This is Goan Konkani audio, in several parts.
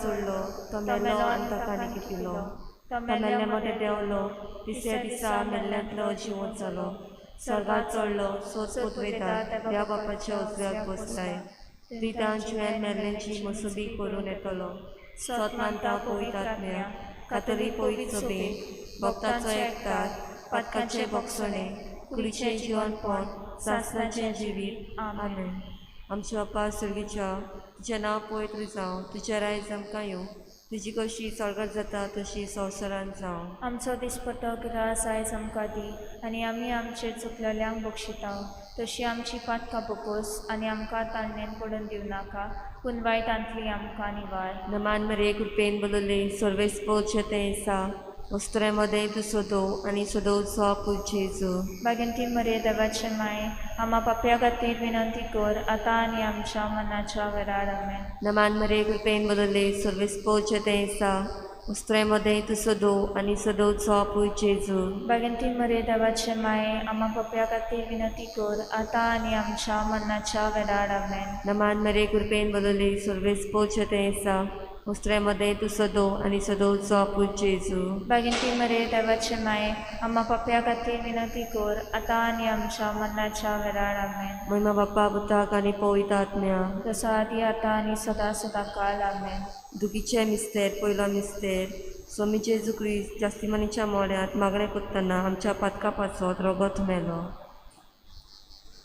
चडलो, तो मेलो आनी ताका निकिपिलो. तो मेल्ल्या मदें देंवलो, तिसऱ्या दिसा मेल्ल्यांतलो जिवंत जालो. स्वर्गार चडलो, सोद पोतवेदार देव बापाच्या उजव्याक बसलाय. थंय जिव्यान मेल्ल्यांची मसुबी करून येतलो. सत मानता पवित्र आत्म्या, कातोलीक पवित्र सभेंत, भक्ताचो एकतार, पातकाचें भोगसणें, कुडीचें जिवनपण, सासणाचें जिवीत. आमेन. आमच्या बापा सर्गीच्या, तुजें नांव पवित्र जावं, तुजें रायज आमकां येवं, तुजी कशी स्वर्गात जाता तशी संवसारांत जावं. आमचो दिसपटो ग्रास आयज आमकां दी आनी आमी आमचे चुकलेल्यांक बक्षिता तशी आमची पातकां बोगोस आनी आमकां ताळणेन पडून दिवं नाका, पूण वायटांतली आमकां निवार. नमान मरे, कृपेन बोलले, सर्वेस्पोचे तें आसा, वस्त्रे मदें तूं सदो आनी सदोचो पूत जेजू. बागेंती मरे, देवाचे माये, आमा पापया खातीर विनंती कर, आतां आनी आमच्या मनाच्या वेळार. आमेन. नमान मरे, कृपेन बोलले, सर्वेस्पोचे तें आसा, वस्त्रे मदें तूं सदो आनी सदोचो पूत जेजू. बागेंती मरे, देवाचे माये, आमा पापया खातीर विनंती कर, आतां आनी आमच्या मनाच्या वेळार. आमेन. नमान मरे, कृपेन बोलले, सर्वेस्पोचे तें आसा, वस्त्रे मदें तूं सदो आनी सदोचो पूत जेजू. बागेंती मरे, देवाचे माये, आमा पापया खातीर विनंती कर, आतां आनी आमच्या मरणाच्या वेळार. आमेन. महिमा बाप्पा, पुताक आनी पवित्र आत्म्या. जसो आदी, आतां आनी सदां सदां काल. आमेन. दुखीचे मिस्तेर. पयलो मिस्तेर. स्वामी जेजू क्रिस्त जास्तीमानीच्या मोड्यांत मागणें करतना आमच्या पातका पासत रोगत मेलो.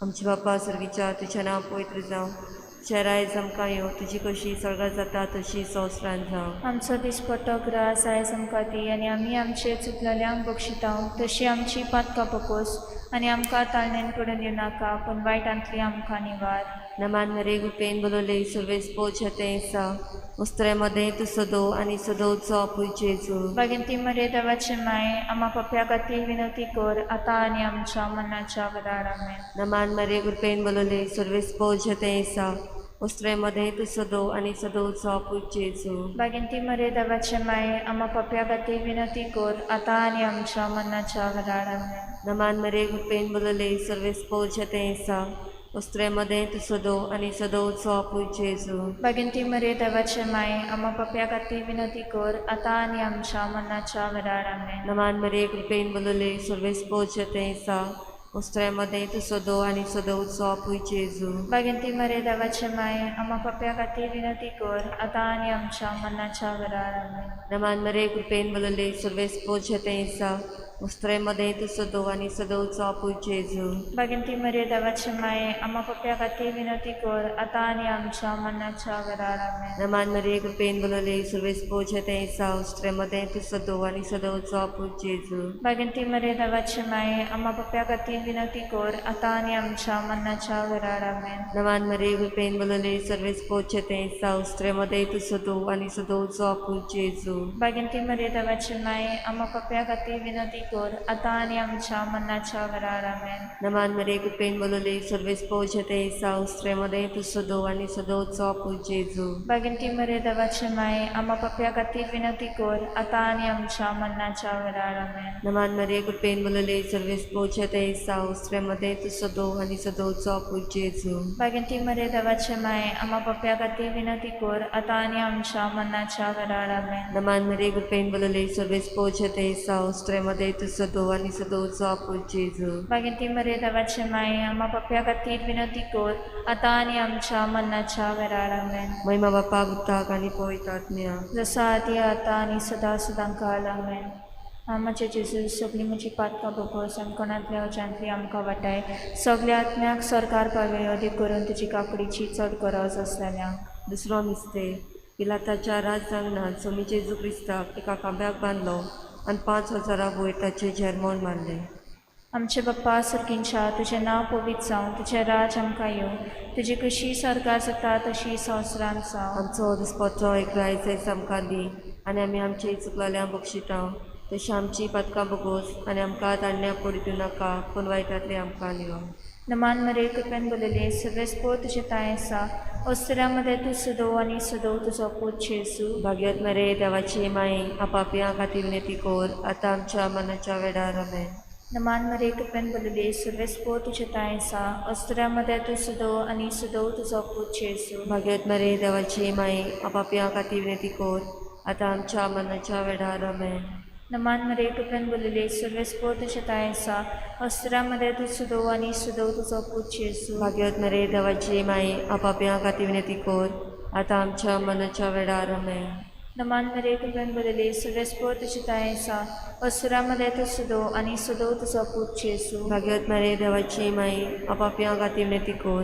आमच्या बापा सर्गीच्या, तुजें नांव पवित्र जावं, तुजें रायज आमकां येवं, तुजी कशी स्वर्गात जाता तशी संवसारांत जावं. आमचो दिसपट्टो ग्रास आयज आमकां दी आनी आमी आमचे चुकलेल्यांक बक्षिता तशी आमची पातकां बकोस आनी आमकां ताळणेन पडून दिवं नाका, पूण वायटांतली आमकां निवार. नमान मरे, कृपेन बोलवले, सर्वेस्पोचे तें आसा, वस्त्रे मदें तूं सदो आनी सदोचो पूत जेजू. बागेंती मरे, देवाचे माये, आमा पापया खातीर विनंती कर, आतां आनी आमच्या मरणाच्या वेळार. आमेन. नमान मरे, कृपेन बोलवले, सर्वेस्पोचे तें आसा, वस्त्रे मदें तूं सदो आनी सदोचो पूत जेजू. बागेंती मरे, देवाचे माये, आमा पापया खातीर विनंती कर, आतां आनी आमच्या मरणाच्या वेळार. आमेन. नमान मरे, कृपेन बोलवले, सर्वेस्पोचे तें आसा, वस्त्रे मदें तूं सदो आनी सदोचो पूत जेजू. बागेंती मरे, देवाचे माये, आमा पापया खातीर विनंती कर, आतां आनी आमच्या मरणाच्या वेळार. आमेन. नमान मरे, कृपेन बोलवले, सर्वेस्पोचे तें आसा, वस्त्रे मदें तूं सदो आनी सदोचो पूत जेजू. बागेंती मरे, देवाचे माये, आमा पापया खातीर विनंती कर, आतां आनी आमच्या मरणाच्या वेळार. आमेन. नमान मरे, कृपेन बोलवले, सर्वेस्पोचे तें आसा, वस्त्रे मदें तूं सदो आनी सदोचो पूत जेजू. बागेंती मरे, देवाचे माये, आमा पापया खातीर विनंती कर, आतां आनी आमच्या मरणाच्या वेळार. आमेन. नमान मरे, कृपेन बोलवले, सर्वेस्पोचे तें आसा, वस्त्रे मदें तूं सदो आनी सदोचो पूत जेजू. बागेंती मरे, देवाचे माये, आमा पापया खातीर विनंती कर, आतां आनी आमच्या मरणाच्या वेळार. आमेन. नमान मरे, कृपेन बोलवले, सर्वेस्पोचे तें आसा, वस्त्रे मदें तूं सदो आनी सदोचो पूत जेजू. बागेंती मरे, देवाचे माये, आमा पापया खातीर विनंती कर, आतां आनी आमच्या मरणाच्या वेळार. आमेन. नमान मरे, कृपेन बोलवले, सर्वेस्पोचे तें आसा, वस्त्रे मदें तूं सदो आनी सदोचो पूत जेजू. बागेंती मरे, देवाचे माये, आमा पापया खातीर विनंती कर, आतां आनी आमच्या मरणाच्या वेळार. आमेन. नमान मरे, कृपेन बोलवले, सर्वेस्पोचे तें आसा, वस्त्रे मदें तूं सदो आनी सदोचो पूत जेजू. बागेंती मरे, देवाचे माये, आमा पापया खातीर विनंती कर, आतां आनी आमच्या मरणाच्या वेळार. आमेन. नमान मरे, कृपेन बोलवले, सर्वेस्पोचे तें आसा, वस्त्रे मदें तूं सदो आनी सदोचो पूत जेजू. बागेंती मरे, देवाचे माये, आमा पापया खातीर विनंती कर, आतां आनी आमच्या मरणाच्या वेळार. आमेन. महिमा बापा, पुताक आनी पवित्र आत्म्या. जसो आदी, आतां आनी सदां सदां काल. आमेन. आमचे जेजू, सगळीं म्हजी पातकां भोगोस आनी कोणांतल्या अजांतली आमकां वाटाय. सगल्या आत्म्याक सरकार पावयो, करून तुजी काकडीची चड गरज आसलेल्यांक. दुसरो मिस्तेर. पिलाताच्या राजआंगणांत स्वामी जेजू क्रिस्ताक एका खांब्याक बांदलो आनी 5000 वयर ताचें जेरमोण मारलें. आमचे बाप्पा सर्गींच्या, तुजें नांव पवित्र जावं, तुजें राज आमकां येवं, तुजी कशी सरकार जाता तशी संवसारांत जावं. आमचो दिसपट्टो एक आयज आमकां दी आनी आमी आमची चुकलेल्या बक्षिता तशी आमची पातकां भोगोस आनी आमकां ताणण्या पडूं दिवं नाका, पूण वायटांतली आमकां निवार. नमान मरे, कृपेन बोलले, सर्वेस्पोर तुजें तांय आसा, ओस्तऱ्या मदें तूं सदो आनी सदो तुजो पूत जेजू. भाग्यवत मरे, देवाची माई, आपापया खातीर विनंती कर, आतां आमच्या मनाच्या वेळार. आमेन. नमान मरे कृपेन भरलेली सर्वेस्पोर तुझे तांय आसा अस्तुऱ्यां मदें तूं सदो आनी सदो तुजो पूत जेजू. भाग्यवत मरे देवाची माई, आपापया खातीर विनंती कर आतां आमच्या मरणाच्या वेळार. आमेन. नमान मरे कृपेन भरलेली सर्वेस्पोर तुझे तांय आसा अस्तुऱ्यां मदें तूं सदो आनी सदो तुजो पूत जेजू. भाग्यवत मरे देवाची माई, आपापया खातीर विनंती कर आतां आमच्या मरणाच्या वेळार. आमेन. नमान मरे कृपेन भरलेली सर्वेस्पोर तुझे तांय आसा अस्तुऱ्यां मदें तूं सदो आनी सदो तुजो पूत जेजू. भाग्यवत मरे देवाची माई, आपापया खातीर विनंती कर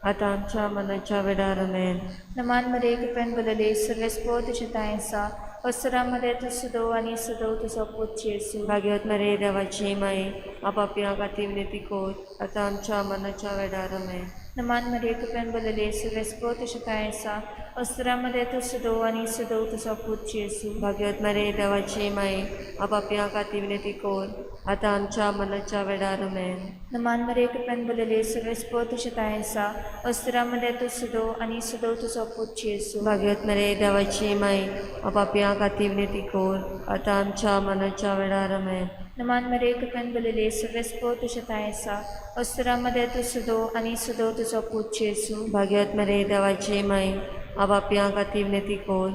आतां आमच्या मरणाच्या वेळार. आमेन. नमान मरे कृपेन भरलेली सर्वेस्पोर तुझे तांय आसा अस्तुऱ्यां मदें तूं सदो आनी सदो तुजो पूत जेजू. भाग्यवत मरे देवाची माई, आपापया खातीर विनंती कर आतां आमच्या मरणाच्या वेळार. आमेन. नमान मरे कृपेन भरलेली सर्वेस्पोर तुझे तांय आसा अस्तुऱ्यां मदें तूं सदो आनी सदो तुजो पूत जेजू. भाग्यवत मरे देवाची माई, आपापया खातीर विनंती कर आतां आमच्या मरणाच्या वेळार. आमेन. नमान मरे कृपेन भरलेली सर्वेस्पोर तुझे तांय आसा अस्तुऱ्यां मदें तूं सदो आनी सदो तुजो पूत जेजू. भाग्यवत मरे देवाची माई, आपापया खातीर विनंती कर आतां आमच्या मरणाच्या वेळार. आमेन. नमान मरे कृपेन भरलेली सर्वेस्पोर तुझे तांय आसा अस्तुऱ्यां मदें तूं सदो आनी सदो तुजो पूत जेजू. भाग्यवत मरे देवाची माई, आपापया खातीर विनंती कर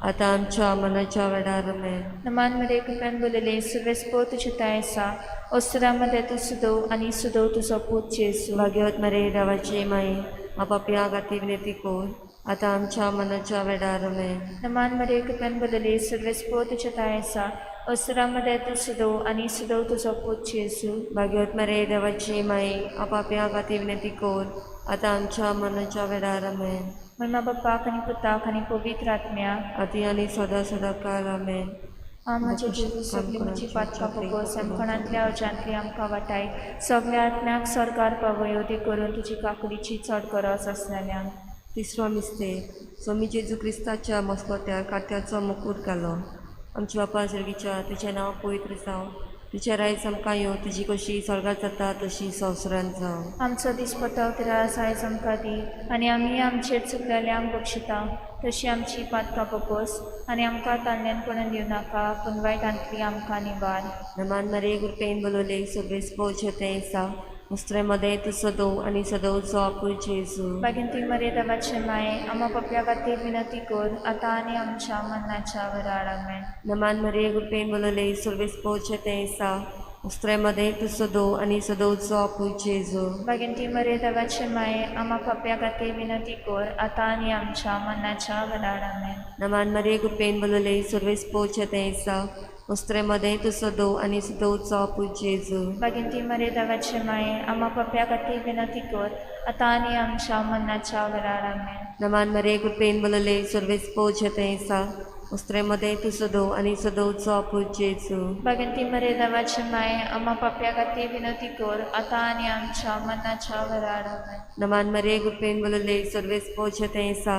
आतां आमच्या मरणाच्या वेळार. आमेन. नमान मरे कृपेन भरलेली सर्वेस्पोर तुझे तांय आसा अस्तुऱ्यां मदें तूं सदो आनी सदो तुजो पूत जेजू. भाग्यवत मरे देवाची माई, आपापया खातीर विनंती कर आतां आमच्या मरणाच्या वेळार. आमेन. नमान मरे कृपेन भरलेली सर्वेस्पोर तुझे तांय आसा अस्तुऱ्यां मदें तूं सदो आनी सदो तुजो पूत जेजू. भाग्यवत मरे देवाची माई, आपापया खातीर विनंती कर आतां आमच्या मरणाच्या वेळार. आमेन. महिमा बाप्पाक आनी पुताक आनी पवित्र आत्म्याक, आती आनी सदां सदां काल. आमेन. म्हजे जेजू, सगळीं म्हजी पातकां भोगोस, आमकणांतल्या अजांतली आमकां वाटाय, सगळ्या आत्म्याक सरकार पावयो, ती करून तुजी काकडीची चड गरज आसलेल्यांक. तिसरो मिस्तेर, स्वामी जेजू क्रिस्ताच्या मस्कत्यार कात्याचो मुकूट घालो. आमच्या बापा सर्गीच्या, तुजें नांव पवित्र जावं, तुजें रायज आमकां येवं, तुजी कशी स्वर्गात जाता तशी संवसारांत जावं. आमचो दिसपटो त्रास आयज आमकां दी आनी आमी आमचेर चुकलेल्यांक बक्षिता तशी आमची पातकां भोगोस आनी आमकां ताल्ल्यान पडून दिवं नाका, पूण वायटांतली आमकां निवार. नमान मरे कृपेन बोलवले सर्वेस्पोर तें आसा मुस्त्रे तूं सदो आनी सदोवचो आपूय जेजू. बागेंती मरे देवाचे माये, आमा पापया खातीर विनंती कर आतां आनी आमच्या मरणाच्या वेळार. आमेन. नमान मरे कृपेन बोलवले सर्वेस्पोर तें आसा मुस्त्रे तूं सदो आनी सदोवचो आपूय जेजू. बागेंती मरे देवाचे माये, आमा पापया खातीर विनंती कर आतां आनी आमच्या मरणाच्या वेळार. आमेन. नमान मरे कृपेन बोलवले सर्वेस्पोर तें आसा मुस्त्रे तूं सदो आनी सदोवचो आपूय जेजू. बागेंती मरे देवाचे माये, आमा पापया खातीर विनंती कर आतां आनी आमच्या मरणाच्या वेळार. आमेन. नमान मरे कृपेन बोलवले सर्वेस्पोर तें आसा मुस्त्रे तूं सदो आनी सदोवचो आपूय जेजू. बागेंती मरे देवाचे माये, आमा पापया खातीर विनंती कर आतां आनी आमच्या मरणाच्या वेळार. आमेन. नमान मरे कृपेन बोलवले सर्वेस्पोर तें आसा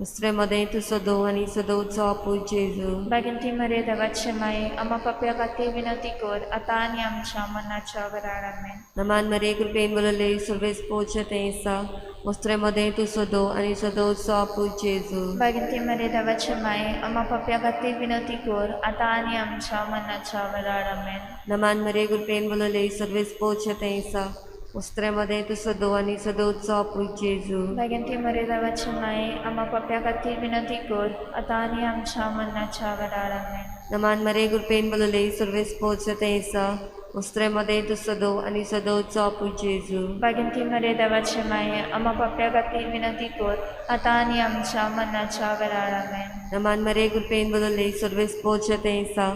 मुस्त्रे तूं सदो आनी सदोवचो आपूय जेजू. बागेंती मरे देवाचे माये, आमा पापया खातीर विनंती कर आतां आनी आमच्या मरणाच्या वेळार. आमेन. नमान मरे कृपेन बोलवले सर्वेस्पोर तें आसा मुस्त्रे तूं सदो आनी सदोवचो आपूय जेजू. बागेंती मरे देवाचे माये, आमा पापया खातीर विनंती कर आतां आनी आमच्या मरणाच्या वेळार. आमेन. नमान मरे कृपेन बोलवले सर्वेस्पोर तें आसा मुस्त्रे तूं सदो आनी सदोवचो आपूय जेजू. बागेंती मरे देवाचे माये, आमा पापया खातीर विनंती कर आतां आनी आमच्या मरणाच्या वेळार. आमेन. नमान मरे कृपेन बोलवले सर्वेस्पोर तें आसा मुस्त्रे तूं सदो आनी सदोवचो आपूय जेजू. बागेंती मरे देवाचे माये, आमा पापया खातीर विनंती कर आतां आनी आमच्या मरणाच्या वेळार. आमेन. नमान मरे कृपेन बोलवले सर्वेस्पोर तें आसा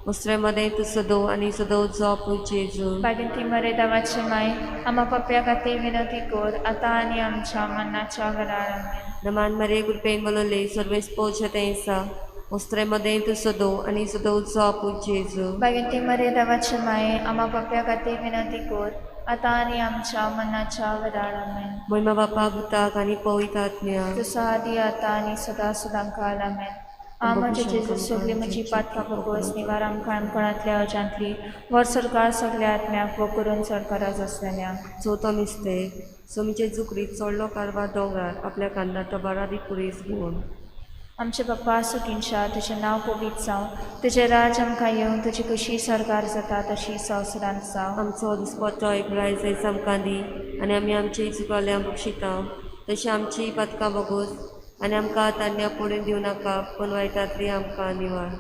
मुस्त्रे तूं सदो आनी सदोवचो आपूय जेजू. बागेंती मरे देवाचे माये, आमा पापया खातीर विनंती कर आतां आनी आमच्या मरणाच्या वेळार. आमेन. नमान मरे कृपेन बोलवले सर्वेस्पोर तें आसा मुस्त्रे तूं सदो आनी सदोवचो आपूय जेजू. बागेंती मरे देवाचे माये, आमा पापया खातीर विनंती कर आतां आनी आमच्या मरणाच्या वेळार. आमेन. महिमा बापा पुताक आनी पवित्र आत्म्याक, जसो आदी आतां आनी सदां सदां काल. आमेन. म्हजे जेजू, सगळीं म्हजी पातकां भोगोस, निवार आमकां आमकोणांतल्या अजांतली वर सरकार सगल्या आत्म्याक वो करून सरकाराच आसलेल्यांक. चवथो मिस्तेर, स्वामी जेजू क्रिस्त चडलो कारवार दोंगरार आपल्या कांदार तो बारावी कुरीस घेवन. आमचे बाप्पा सुखींच्या तुजें नांव पवित्र जावं, तुजें राज आमकां येवं, तुजी कशी सरकार जाता तशी संवसारांत जावं। आमचो दिसपट्टो एक रायज आयज आमकां दी आनी आमी आमची चुकल्या बक्षिता तशी आमची पातकां बगोस आनी आमकां तान्या पडून दिवं नाका पूण वायटांतली आमकां निवार।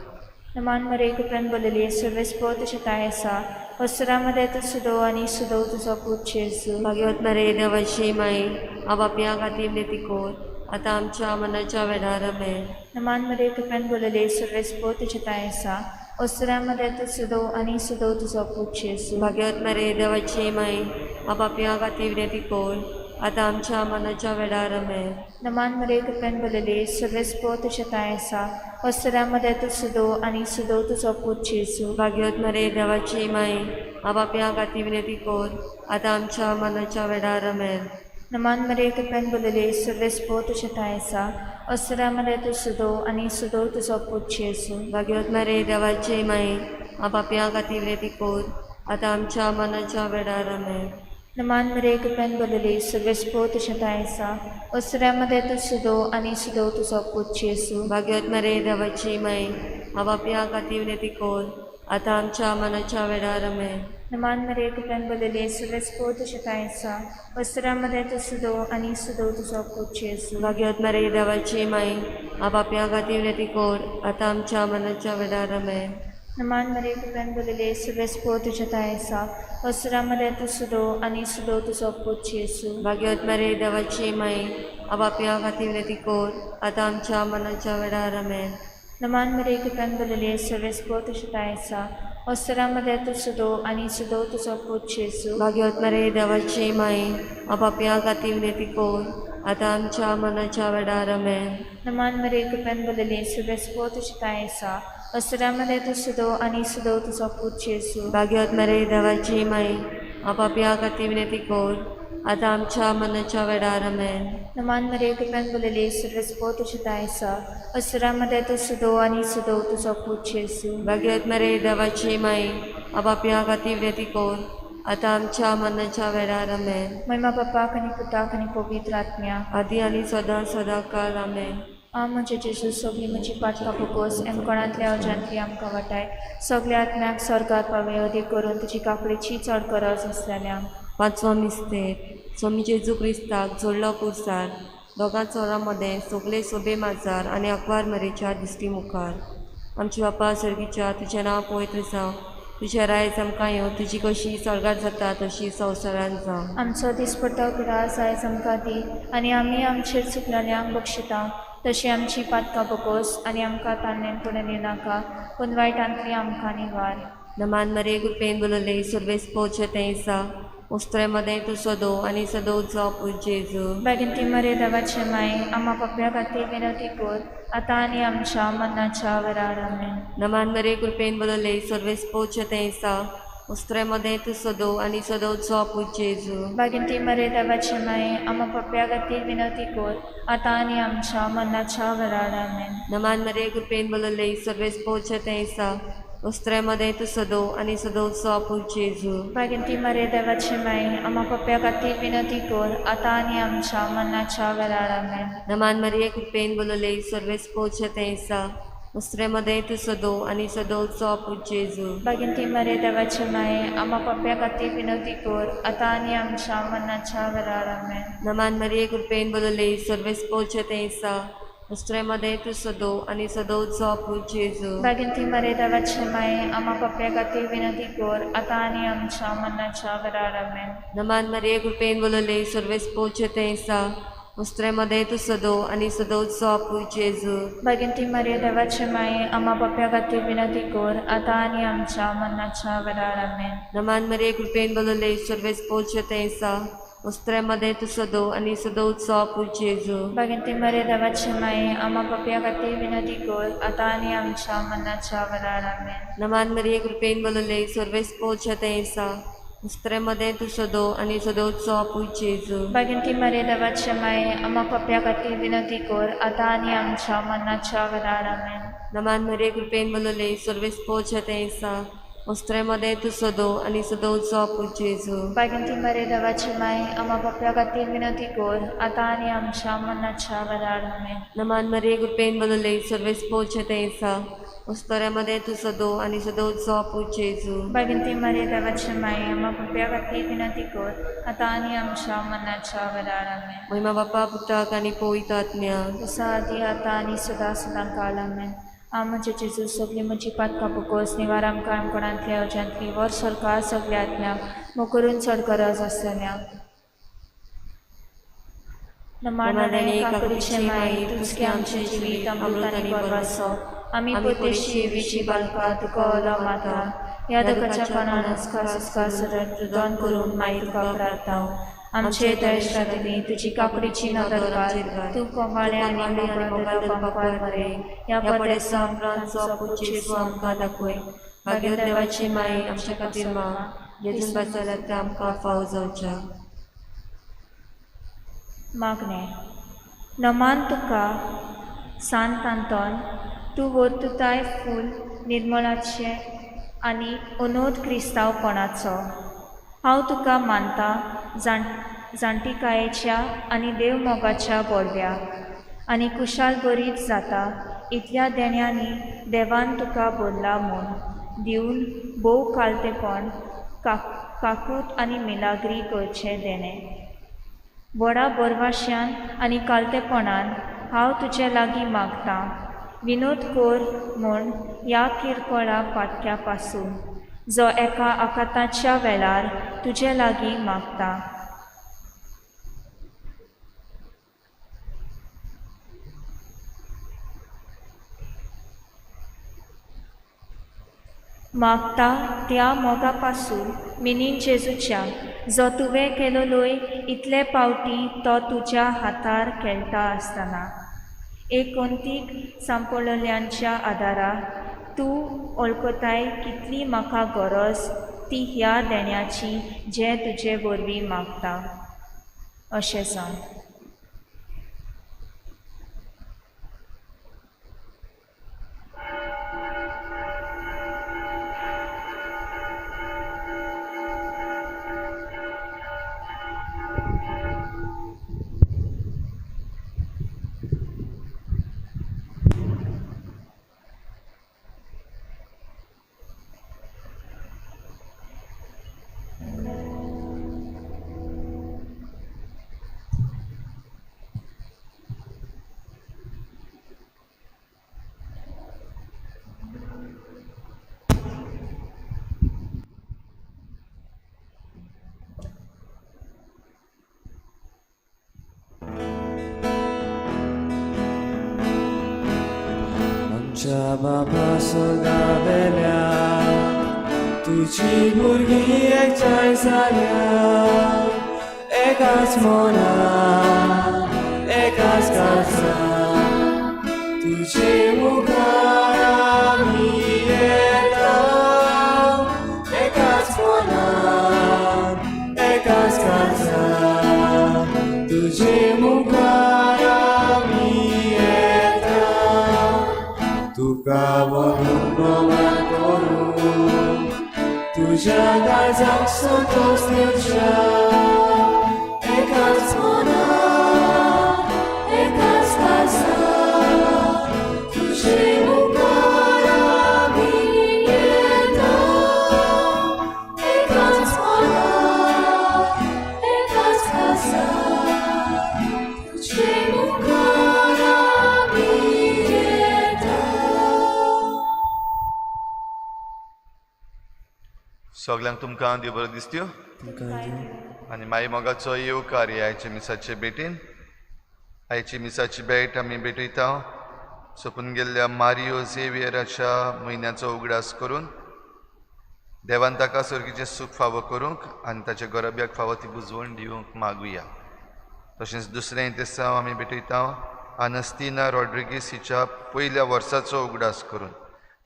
नमान मरे कृपेन बोलली सर्वेस्पो तुजें ताय आसा, वस्त्रां तूं सुदो आनी सुदो तुजो पूत जेजू। भाग्यवत मरे देवाची माई आबापया खातीर विनंती कर आतां आमच्या मनाच्या वेळार आमेन। नमान मरे कृपेन बोलले सर्वेस्पो तुजें ताय आसा, वस्त्रां तूं सुदो आनी सुदो तुजो पूत जेजू। भाग्यवत मरे देवाची माई आबापया खातीर विनंती कर आतां आमच्या मनाच्या वेळार आमेन। नमान मरे कृपेन बोलले सर्वेस्पो तुजें ताय आसा, वस्त्रां तूं सुदो आनी सुदो तुजो पूत जेजू। भाग्यवत मरे देवाची माई आबापया खातीर विनंती कर आतां आमच्या मनाच्या वेळार आमेन। नमान मरे कृपेन बोलले सर्वेस्पो तुजें ताय आसा, वस्त्रां तूं सुदो आनी सुदो तुजो पूत जेजू। भाग्यवत मरे देवाची माई आबापया खातीर विनंती कर आतां आमच्या मनाच्या वेळार आमेन। नमान मरे कृपेन बोलले सर्वेस्पो तुजें ताय आसा, वस्त्रां तूं सुदो आनी सुदो तुजो पूत जेजू। भाग्यवत मरे देवाची माई आबापया खातीर विनंती कर आतां आमच्या मनाच्या वेळार आमेन। नमान मरे कृपेन बोलले सर्वेस्पो तुजें ताय आसा, वस्त्रां तूं सुदो आनी सुदो तुजो पूत जेजू। भाग्यवत मरे देवाची माई आबापया खातीर विनंती कर आतां आमच्या मनाच्या वेळार आमेन। नमान मरे कृपेन बोलले सर्वेस्पो तुजें ताय आसा, वस्त्रां तूं सुदो आनी सुदो तुजो पूत जेजू। भाग्यवत मरे देवाची माई आबापया खातीर विनंती कर आतां आमच्या मनाच्या वेळार आमेन। नमान मरे कृपेन बोलले सर्वेस्पो तुजें ताय आसा, वस्त्रां तूं सुदो आनी सुदो तुजो पूत जेजू। भाग्यवत मरे देवाची माई आबापया खातीर विनंती कर आतां आमच्या मनाच्या वेळार आमेन। नमान मरे कृपेन बोलले सर्वेस्पो तुजें ताय आसा, वस्त्रां तूं सुदो आनी सुदो तुजो पूत जेजू। भाग्यवत मरे देवाची माई आबापया खातीर विनंती कर आतां आमच्या मनाच्या वेळार आमेन। नमान मरे कृपेन बोलले सर्वेस्पो तुजें ताय आसा, वस्त्रां तूं सुदो आनी सुदो तुजो पूत जेजू। भाग्यवत मरे देवाची माई आबापया खातीर विनंती कर आतां आमच्या मनाच्या वेळार आमेन। महिमा बापाक आनी पुताक आनी पवित्र आत्म्याक आदी आनी सदां सदां काल आमेन। आ म्हजे जेजू सगळी म्हजी पातकां भोगोस एमकोणांतल्या अजांतली आमकां वाटाय, सगल्या आत्म्याक स्वर्गार पावय अदीक करून तुजी काकडीची चड गरज आसलेल्यांक। पांचवो मिस्तेर स्वामी जेजू क्रिस्ताक जोडलो पुरसार दोगां चोरां मदें सगळे सोबे माजार आनी आंकवार मरेच्या दिश्टी मुखार। आमच्या बापा सर्गीच्या तुजें नांव पवित्र जावं, तुजें रायज आमकां येवं, तुजी कशी स्वर्गार जाता तशी संवसारांत जावं। आमचो दिसपट्टो ग्रास आयज आमकां दी आनी आमी आमचेर चुकलेल्यांक बक्षिता तशी आमची पातकां भोगोस आनी आमकां तान्नेन पडून येनाका पूण वायटांतली आमकां निवार। नमान मरे कृपेन बोलले सर्वेस्पोचे तें आसा, वस्त्रे मदें तूं सदो आनी सदो जो पूत जेजू। बागेंती मरे देवाचे माई आमा पापया खातीर विनंती कर आतां आनी आमच्या मरणाच्या वेळार आमेन। नमान मरे कृपेन बोलले सर्वेस्पोचे तें आसा, वस्त्रे मदें तूं सदो आनी सदो जो पूत जेजू। बागेंती मरे देवाचे माई आमा पापया खातीर विनंती कर आतां आनी आमच्या मरणाच्या वेळार आमेन। नमान मरे कृपेन बोलले सर्वेस्पोचे तें आसा, वस्त्रे मदें तूं सदो आनी सदो जो पूत जेजू। बागेंती मरे देवाचे माई आमा पापया खातीर विनंती कर आतां आनी आमच्या मरणाच्या वेळार आमेन। नमान मरिये कृपेन बोलले सर्वेस्पोचे तें आसा, वस्त्रे मदें तूं सदो आनी सदो जो पूत जेजू। बागेंती मरे देवाचे माई आमा पापया खातीर विनंती कर आतां आनी आमच्या मरणाच्या वेळार आमेन। नमान मरिये कृपेन बोलले सर्वेस्पोचे तें आसा, वस्त्रे मदें तूं सदो आनी सदो जो पूत जेजू। बागेंती मरे देवाचे माई आमा पापया खातीर विनंती कर आतां आनी आमच्या मरणाच्या वेळार आमेन। नमान मरिये कृपेन बोलले सर्वेस्पोचे तें आसा, वस्त्रे मदें तूं सदो आनी सदो जो पूत जेजू। बागेंती मरे देवाचे माई आमा पापया खातीर विनंती कर आतां आनी आमच्या मरणाच्या वेळार आमेन। नमान मरिये कृपेन बोलले सर्वेस्पोचे तें आसा, वस्त्रे मदें तूं सदो आनी सदो जो पूत जेजू। बागेंती मरे देवाचे माई आमा पापया खातीर विनंती कर आतां आनी आमच्या मरणाच्या वेळार आमेन। नमान मरिये कृपेन बोलले सर्वेस्पोचे तें आसा, वस्त्रे मदें तूं सदो आनी सदो जो पूत जेजू। बागेंती मरे देवाचे माई आमा पापया खातीर विनंती कर आतां आनी आमच्या मरणाच्या वेळार आमेन। नमान मरिये कृपेन बोलले सर्वेस्पोचे तें आसा, वस्त्रे मदें तूं सदो आनी सदोवचो पूत जेजू. बागेंती मरे देवाची माय आम्हा पापया खातीर विनंती कर आतां आनी आमच्या मरणाच्या वेळार. आमेन. नमान मरिये कृपेन बदलले सर्वेस पोवचे तें आसा वस्तऱ्या मदें तूं सदो आनी सदोवचो पूत जेजू. बागेंती मरे देवाची माय आम्हा पापया खातीर विनंती कर आतां आनी आमच्या मरणाच्या वेळार. आमेन. महिमा बापा पुताक आनी पवित्र आत्म्याक. जसा आदी आतां आनी सदां सदां काल. आमेन. आमचे जेजू सगळीं म्हजी पातकां पोकोस निवार आमकां आमकोणांतल्या अवजांतली वर सरकार सगल्या आत्म्याक मोकरून चड गरज आसतल्या. नमानणे काकडीचे माई तुझके आमचे जिवीत अमृत आनी बरवासो आमी परदेशी विशी बालका तुका ओलो माता ह्या दुखाच्या कोणान उसका सरत रुदन करून माई तुका प्रार्थाव. आमचे दयश्रादिनी तुजी काकडीची नदर घाल तूं कोमाळे आनी मोगाळ पांपार मरे ह्या पदेसा उपरांतचो पूत जेजू आमकां दाखय. भाग्य देवाची माई आमच्या खातीर माग जेजून बसयल्यार तें आमकां फावो जावच्या. मागणें. नमान तुका सांत आंतोन तूं वर्तुताय फूल निर्मळाचें आनी अनोद क्रिस्तांवपणाचो. हांव तुका मानता जाणटिकायेच्या आनी देवमोगाच्या गोडव्या आनी कुशाल बरीच जाता इतल्या देण्यांनी देवान तुका भरला म्हूण दिवन भोव कालतेपण काकूत आनी मिलाग्री करचें देणें. व्हडा बरवाश्यान आनी कालतेपणान हांव तुजे लागीं मागतां विनोद कर म्हूण ह्या किरकोळा पातक्या पासून जो एका आकांताच्या वेळार तुजे लागीं मागता. मागता त्या मोगा पासून मिनीन जेजूच्या जो तुवें केलोलोय इतले पावटी तो तुज्या हातार खेळटा आसतना एकोंतीक सांपळल्यांच्या आदारा तूं वळखताय कितली म्हाका गरज ती ह्या देण्याची जें तुजे वरवीं मागता अशें सांग. आमच्या बापा सोदावेल्या तुजी भुरगीं एकठांय जाल्या एकाच मनान एकाच काळजान तुजे मुखार आमी येता एकाच मनान एकाच काळजान तुजे मुखार आमी येता. तुका म्हणून नमन करूं तुज्या काळजाक संतोष दिवच्या एकाच मनान एकाच काळजान तुजे मुखार आमी येता एकाच मनान एकाच काळजान तुजे मुखार आमी येता. सगल्यांक तुमकां देव बरो दिसत्यो आनी माई मोगाचो येवकार ह्या आयच्या मिसाचे भेटीन. आयची मिसाची भेट आमी भेटयता सोंपून गेल्ल्या मारियो झेवियराच्या म्हयन्याचो उगडास करून देवान ताका सर्गीचें सूख फावो करूंक आनी ताच्या गोरब्याक फावो ती बुजवण दिवंक मागुया. तशेंच दुसरें तेसांव आमी भेटयता आनस्तिना रॉड्रिगीस हिच्या पयल्या वर्साचो उगडास करून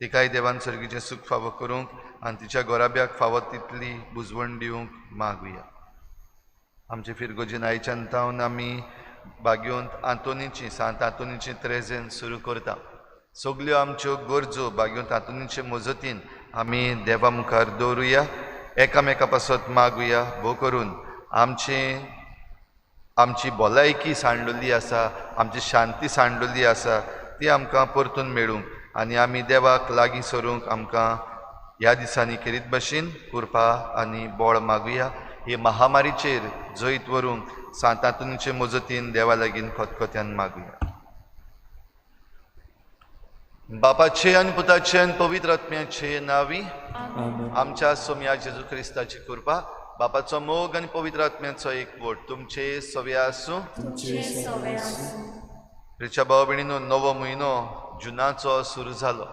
तिकाय देवान सर्गीचें सूख फावो करूंक आनी तिच्या गोराब्याक फावो तितली बुजवण दिवंक मागुया. आमचे फिरगोजीन आयच्यान तावन आमी बागयोंत आंतोनीची सांत आंतोनीची त्रेजेन सुरू करता. सगल्यो आमच्यो गरजो बागयोंत आंतोनीचे मजतीन आमी देवा मुखार दवरुया, एकामेका पासत मागुया. भोव करून आमची भलायकी सांडलेली आसा, आमची शांती सांडलेली आसा, ती आमकां परतून मेळूंक आनी आमी देवाक लागीं सरूंक आमकां ह्या दिसांनी खेरीत भशेन कृपा आनी बळ मागुया. हे महामारीचेर जैत व्हरूंक सांत आंतोनीचे मजतीन देवा लागीं खतखत्यान मागुया. बापाचे आनी पुताचे आनी पवित्र आत्म्याचे नांवी आमच्या सोम्या जेजू क्रिस्ताची कृपा, बापाचो मोग आनी पवित्र आत्म्याचो एकवट तुमचे सवे आसूं. रिच्या भाव भयणीनो, नवो म्हयनो जुनाचो सुरू जालो.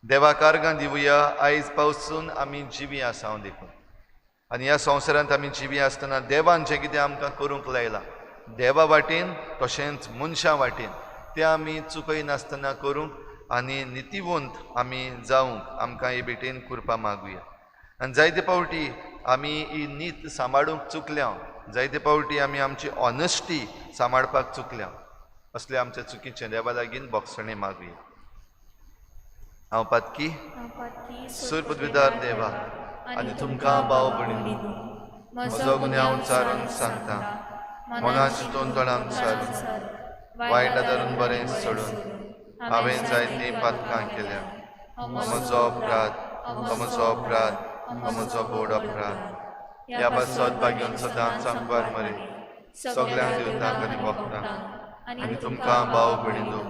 देवाक आर्गां दिवया. आयज पावसून आमी जिवी आसा देखून आनी ह्या संवसारांत आमी जिवी आसतना देवान जें कितें आमकां करूंक लायलां देवा वाटेन तशेंच मनशां वाटेन तें आमी चुकयनासतना करूंक आनी नितीवंत आमी जावंक आमकां हे भेटेन कृपा मागुया. आनी जायते फावटी आमी ही नीत सांबाळूंक चुकल्या, जायते फावटी आमी आमची ऑनेस्टी सांबाळपाक चुकल्या. असले आमच्या चुकीचें देवा लागीं बोगसणें मागुया. हांव पातकी सूर पदवीदार देवा आनी तुमकां भाव भयणींनो म्हजो गुन्यांव चारून सांगता, मना चिंतून तोंडान सारून वायट आदारून बरें सोडून हांवें जायतीं पातकां केल्या. म्हजो अपराध, म्हजो अपराध, म्हजो बोड अपराध. ह्या पासत भाग्योन सदांच आमकार मरे सगळ्यांक देवतांक आनी भक्तांक आनी तुमकां भाव भयणींनो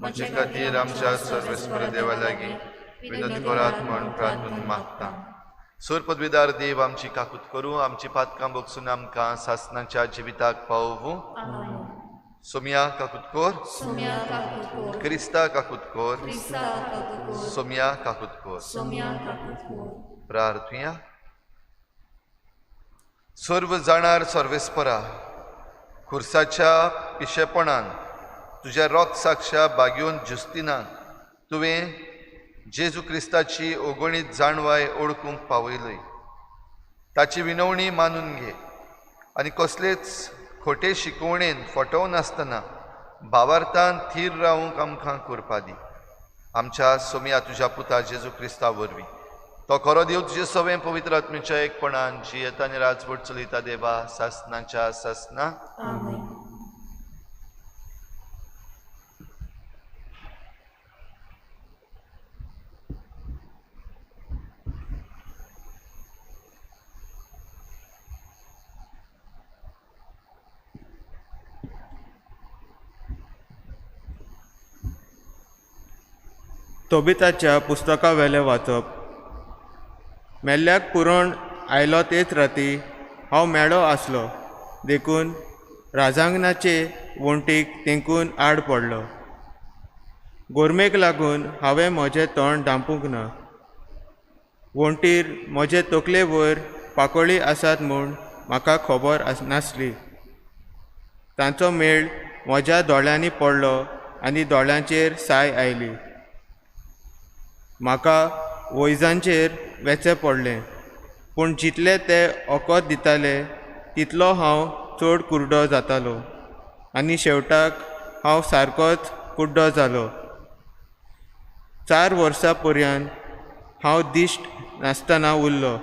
म्हजे खातीर आमच्या सर्वेस्पर देवा लागीं विनंती करात म्हण प्रार्थना मागता. सूर पदवीदार देव आमची काकूत करूं, आमची पातकां बगसून आमकां सासनाच्या जिविताक पावोवं. सोम्या काकूत कोर, क्रिस्ता काकूत कोर, सोम्या काकूत कोर. प्रार्थुया. सर्व जाणार सर्वेस्परा, खुर्साच्या पिशेपणान तुज्या रोग साक्षा बागेवन जुस्तिनान तुवें जेजू क्रिस्ताची ओगणीत जाणवाय ओळखूंक पावयलय. ताची विनवणी मानून घे आनी कसलेच खोटे शिकवणेन फटोवनासतना भावार्थान थीर रावूंक आमकां कृपा दी. आमच्या सोम्या तुज्या पुता जेजू क्रिस्ता वरवीं तो खरो देव तुजे सवें पवित्र आत्म्याच्या एकपणान जियेता आनी राजवट चलयता देवा सासनाच्या सासना. तोबिताच्या पुस्तका वेलें वाचप. मेल्ल्याक पुरण आयलो तेच राती हांव मेळो आसलो देखून राजांगणाचे वण्टीक तेंकून आड पडलो. गोरमेक लागून हांवें म्हजें तोंड धांपूंक ना. वण्टीर म्हजे तकले वयर पाकोळी आसात म्हूण म्हाका खबर नासली. तांचो मेळ म्हज्या दोळ्यांनी पडलो आनी दोळ्यांचेर साय आयली. म्हाका वैजांचेर वेचें पडलें, पूण जितले ते वखद दिताले तितलो हांव चड कुड्डो जातालो आनी शेवटाक हांव सारकोच कुड्डो जालो. 4 वर्सां पर्यंत हांव दिश्ट नासतना उरलो.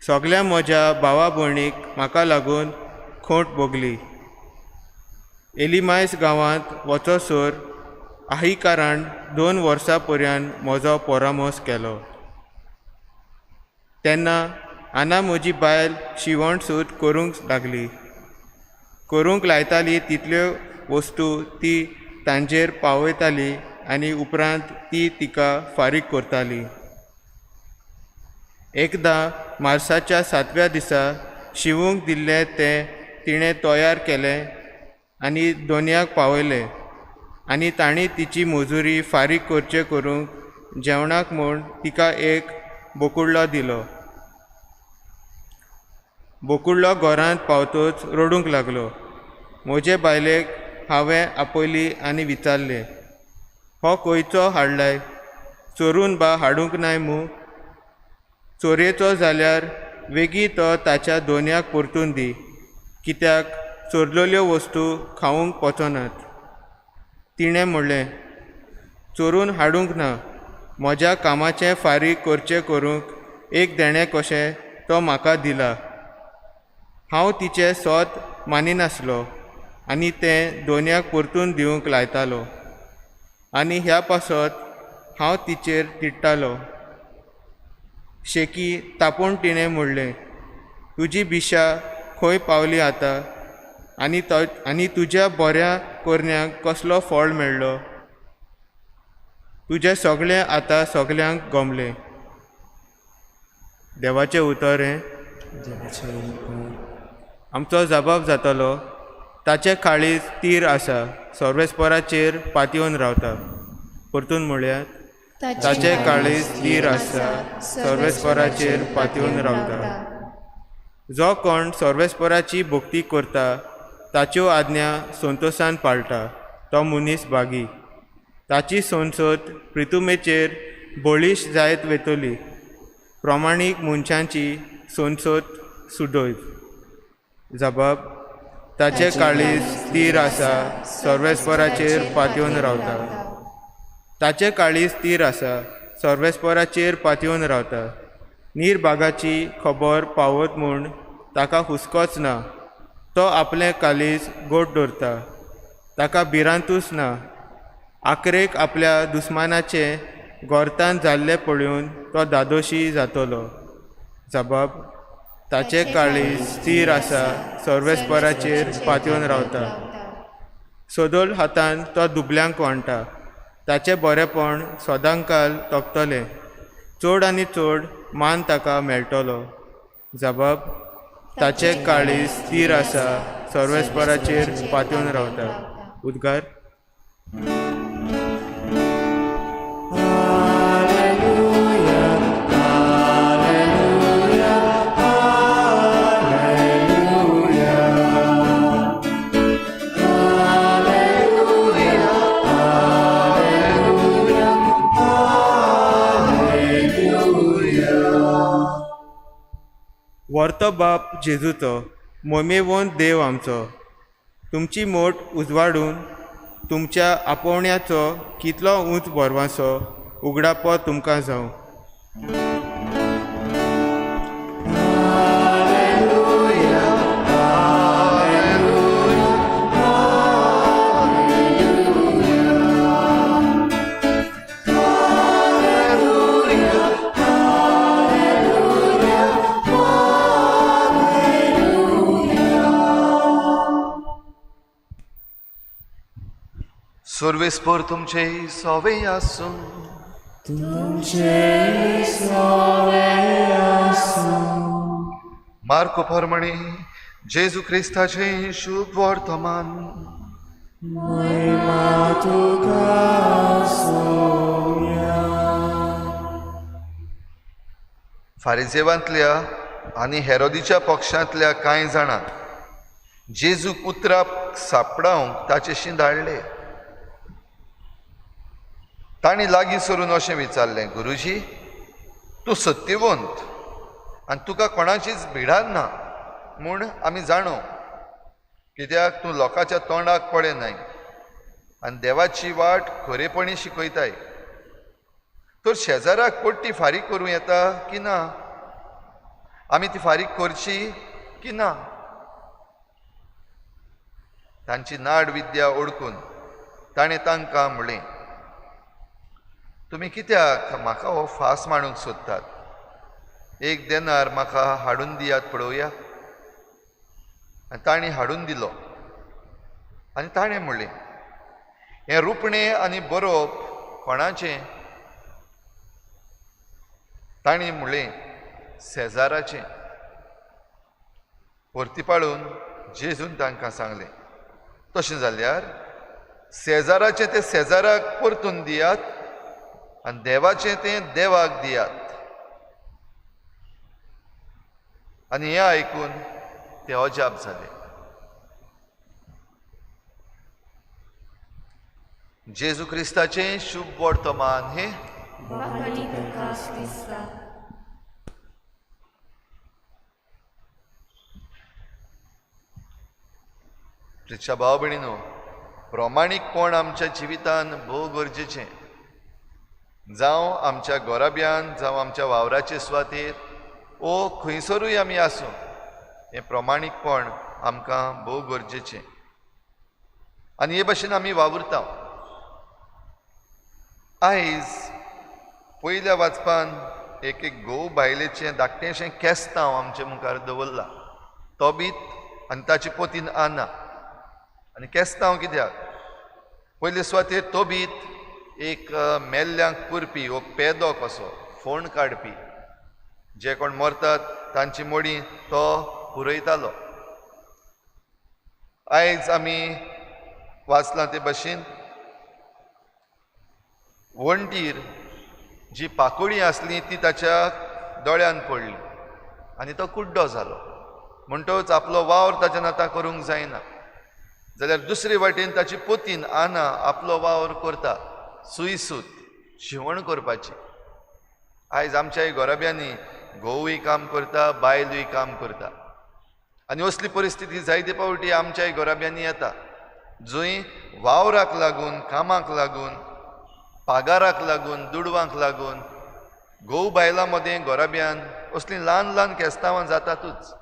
सगल्या म्हज्या भावा भयणीक म्हाका लागून खोंट भोगली. एलिमायस गांवांत वचोसर आहिकारान 2 वर्सां पर्यंत म्हजो परामर्श केलो. तेन्ना आना म्हजी बायल शिवण सूत करूंक लागली. करूंक लायताली तितल्यो वस्तू ती तांचेर पावयताली आनी उपरांत ती तिका फारीक करताली. एकदां मार्साच्या 7व्या दिसा शिवूंक दिल्लें तें तिणें तयार केलें आनी दोनयाक पावयलें आनी तांणी तिची मजुरी फारीक करचे करूंक जेवणाक म्हूण तिका एक बोकुडलो दिलो. बोकुडलो घरांत पावतोच रडूंक लागलो. म्हजे बायलेक हांवें आपयली आनी विचारलें, हो खंयचो हाडलाय? चोरून बा हाडूंक नाय मूं? चोरयेचो जाल्यार वेगीं तो ताच्या दोनयाक परतून दी, कित्याक चोरलेल्यो वस्तू खावंक पचनात. तिणें म्हणलें, चोरून हाडूंक ना, म्हज्या कामाचें फारीक करचें करूंक एक देणें कशें तो म्हाका दिला. हांव तिचें सोत मानिनासलो आनी तें दोनयाक परतून दिवंक लायतालो आनी ह्या पासत हांव तिचेर तिडटालो. शेकी तापोवन तिणें म्हणलें, तुजी बिशा खंय पावली आतां आनी आनी तुज्या बऱ्या करण्यांक कसलो फळ मेळ्ळो? तुजें सगळें आतां सगल्यांक गमलें. देवाचें उतर हें. आमचो जबाब जातलो, ताचें काळीज तीर आसा, सर्वेस्पराचेर पातयेवन रावता. परतून म्हळ्यार, ताचें काळीज तीर आसा, सर्वेस्पराचेर पातयेवन रावता. जो कोण सर्वेस्पराची भक्ती करता, ताच्यो आज्ञा संतोसान पाळटा, तो मनीस भागी. ताची संसद प्रितुमेचेर बळीश जायत वेतली. प्रमाणीक मनशांची संसद सुदैव. जबाब, ताचें काळीज तीर आसा, सर्वेस्पराचेर पातयेवन रावता. ताचें काळीज तीर आसा, सर्वेस्पराचेर पातयेवन रावता. निर्भागाची खबर पावत म्हूण ताका हुस्कोच ना. तो आपलें काळीज गोड दवरता, ताका भिरांतूच ना. आखरेक आपल्या दुस्मानाचें गोरतान जाल्लें पळोवन तो धादोशी जातलो. जबाब, ताचें काळीज तीर आसा, सर्वेस्पराचेर पातयेवन रावता. सदोल हातान तो दुबल्यांक वांट्टा. ताचें बरेंपण सदांकाल तगतलें. चड आनी चड मान ताका मेळटलो. जबाब, ताचें काळीज तीर आसा, सर्वेस्पराचेर पातयेवन रावता. उद्गार. वर्तो बाप जेजूचो, मोमेवंत देव आमचो, तुमची मोट उजवाडून तुमच्या आपोवण्याचो कितलो उंच भरवासो उगडापो तुमकां जावं. सर्वेस्पर तुमचे सोवे आसूं. तुमचे सोवे आसूं. मार्को प्रमाणे जेजू क्रिस्ताचें शुभ वर्तमान. महिमा तुका सोम्या. फारिजेवांतल्या आनी हेरोदीच्या पक्षांतल्या कांय जाणांक जेजूक उतरां सापडावंक ताचेशी धाडले. तांणी लागीं सरून अशें विचारलें, गुरुजी, तूं सत्यवंत आनी तुका कोणाचीच भिडान ना म्हूण आमी जाणो, कित्याक तूं लोकांच्या तोंडाक पळयनाय आनी देवाची वाट खरेपणी शिकयताय. तर शेजाराक पडटी फारीक करूं येता की ना? आमी ती फारीक करची की ना? तांची नाड विद्या ओळखून ताणें तांकां म्हणलें, तुमी कित्याक म्हाका हो फास मांडूंक सोदतात? एक देनार म्हाका हाडून दियात पळोवया. आनी तांणी हाडून दिलो. आनी ताणें म्हणलें, हें रुपणें आनी बरोवप कोणाचें? तांणी म्हणलें, सेजाराचें. परती पाळून जेजून तांकां सांगलें, तशें जाल्यार सेजाराचें तें सेजाराक परतून दियात आनी देवाचें तें देवाक दियात. आनी हें आयकून ते अजाप जाले. जेजू क्रिस्ताचें शुभ वर्तमान हें. प्रिच्या भाव भयणीनो, प्रमाणीकपण आमच्या जिवितान भोव गरजेचें. जावं आमच्या गोराब्यान, जावं आमच्या वावराचे सुवातेर ओ खंयसरूय आमी आसूं, हें प्रमाणीकपण आमकां भोव गरजेचें आनी हे भाशेन आमी वावुरता. आयज पयल्या वाचपान एक एक घोव बायलेचें धाकटेंशें केस्तांव आमचे मुखार दवरलां, तोबीत आनी ताची पोतीन आना. आनी केस्तांव कित्याक? पयले सुवातेर तोबीत एक मेल्ल्यांक पुरपी वो पेदो कसो फोण काडपी, जे कोण मरतात तांची मोडी तो पुरयतालो. आयज आमी वाचलां ते भाशेन वण्टीर जी पाकोळी आसली ती ताच्या दोळ्यान पडली आनी तो कुड्डो जालो. म्हणटकच आपलो वावर ताच्यान आतां करूंक जायना. जाल्यार दुसरे वाटेन ताची पोतीन आना आपलो वावर करता, सुयसूत शिवण करपाची. आयज आमच्या घराब्यांनी घोवूय काम करता, बायलूय काम करता आनी असली परिस्थिती जायते फावटी आमच्याय घराब्यांनी येता, जंय वावराक लागून, कामाक लागून, पागाराक लागून, दुडवांक लागून घोव बायलां मदें घराब्यान असलीं ल्हान ल्हान केस्तांवां जातातूच.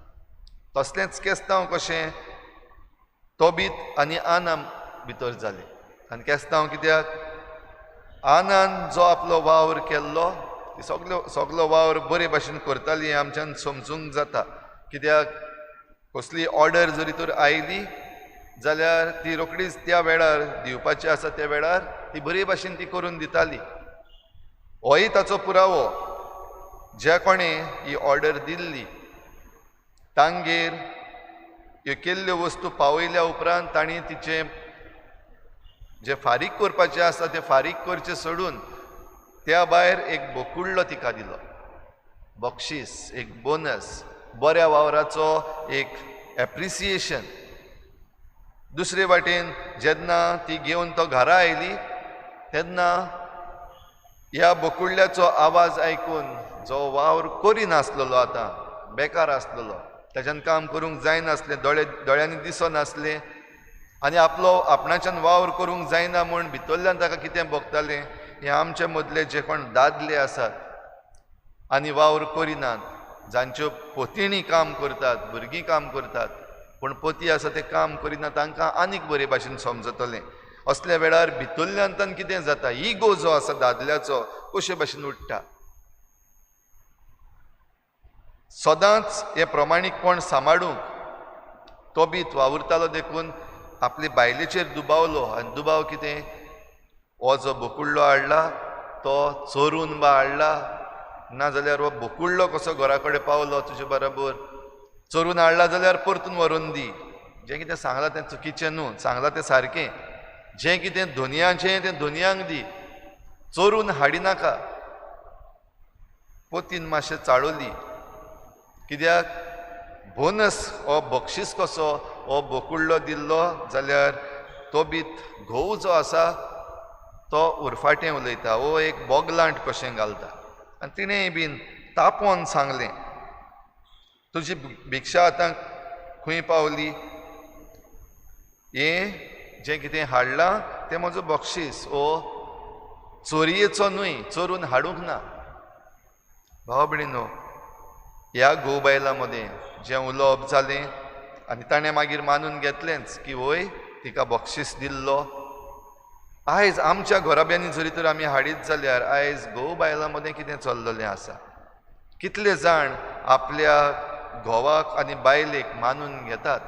तसलेंच केस्तांव कशें तोबीत आनी आना भितर जालें. आनी केस्तांव कित्याक? आनान जो आपलो वावर केल्लो सगलो सगलो वावर बरे भाशेन करताली आमच्यान समजूंक जाता. कित्याक कसली ऑर्डर जरी तर आयली जाल्यार ती रोखडीच त्या वेळार दिवपाची आसा त्या वेळार ती बरे भाशेन ती करून दिताली. होय ताचो पुरावो, ज्या कोणें ही ऑर्डर दिल्ली तांगेर ह्यो केल्ल्यो वस्तू पावयल्या उपरांत तांणी तिचें जें फारीक करपाचें आसा तें फारीक करचें सोडून त्या भायर एक बोकुडलो तिका दिलो, बक्षीस, एक बोनस, बऱ्या वावराचो एक एप्रिसिएशन. दुसरे वाटेन जेन्ना ती घेवन तो घरा आयली तेन्ना ह्या बोकुडल्याचो आवाज आयकून जो वावर करिनासलेलो, आतां बेकार आसलेलो, ताच्यान काम करूंक जायनासलें, दोळ्यांनी दिसनासलें आनी आपलो आपणाच्यान वावर करूंक जायना म्हूण भितरल्यान ताका कितें भोगतालें, हे आमचे मदले जे कोण दादले आसात आनी वावर करिनात, जांच्यो पोतिणी काम करतात, भुरगीं काम करतात पूण पोती आसा तें काम करिना, तांकां आनीक बरे भाशेन समजतलें. असल्या वेळार भितरल्यान तान कितें जाता, इगो जो आसा दादल्याचो कशे भाशेन उठ्ठा. सदांच हें प्रमाणीकपण सांबाळूंक तोबीत वावुरतालो देखून आपले बायलेचेर दुबावलो. आनी दुबाव कितें? हो जो बोकुडलो हाडला तो चोरून बा हाडला, ना जाल्यार हो बोकुडलो कसो घरा कडेन पावलो तुजे बरोबर, चोरून हाडला जाल्यार परतून व्हरून दी. जें कितें सांगलां तें चुकीचें न्हू, सांगलां तें सारकें. जें कितें धोनयांचें तें धोनयांक दी, चोरून हाडिनाका. पोतीन मातशें चाळवली, कित्याक बोनस हो बक्षीस कसो हो बोकुडलो दिल्लो जाल्यार तोबीत घोव जो आसा तो उरफाटें उलयता, हो एक बोगलांट कशें घालता. आनी तिणें बीन तापोवन सांगलें, तुजी भिक्षा आतां खंय पावली? हें जें कितें हाडलां तें म्हजो बक्षीस, हो चोरयेचो न्हय, चोरून हाडूंक ना. भाव भयणीनो, ह्या घोव बायलां मदें जें उलोवप जालें आनी ताणें मागीर मानून घेतलेंच की वय तिका बक्षीस दिल्लो. आयज आमच्या घराब्यांनी जरी तर आमी हाडीत जाल्यार आयज घोव बायलां मदें कितें चल्लेलें आसा, कितले जाण आपल्या घोवाक आनी बायलेक मानून घेतात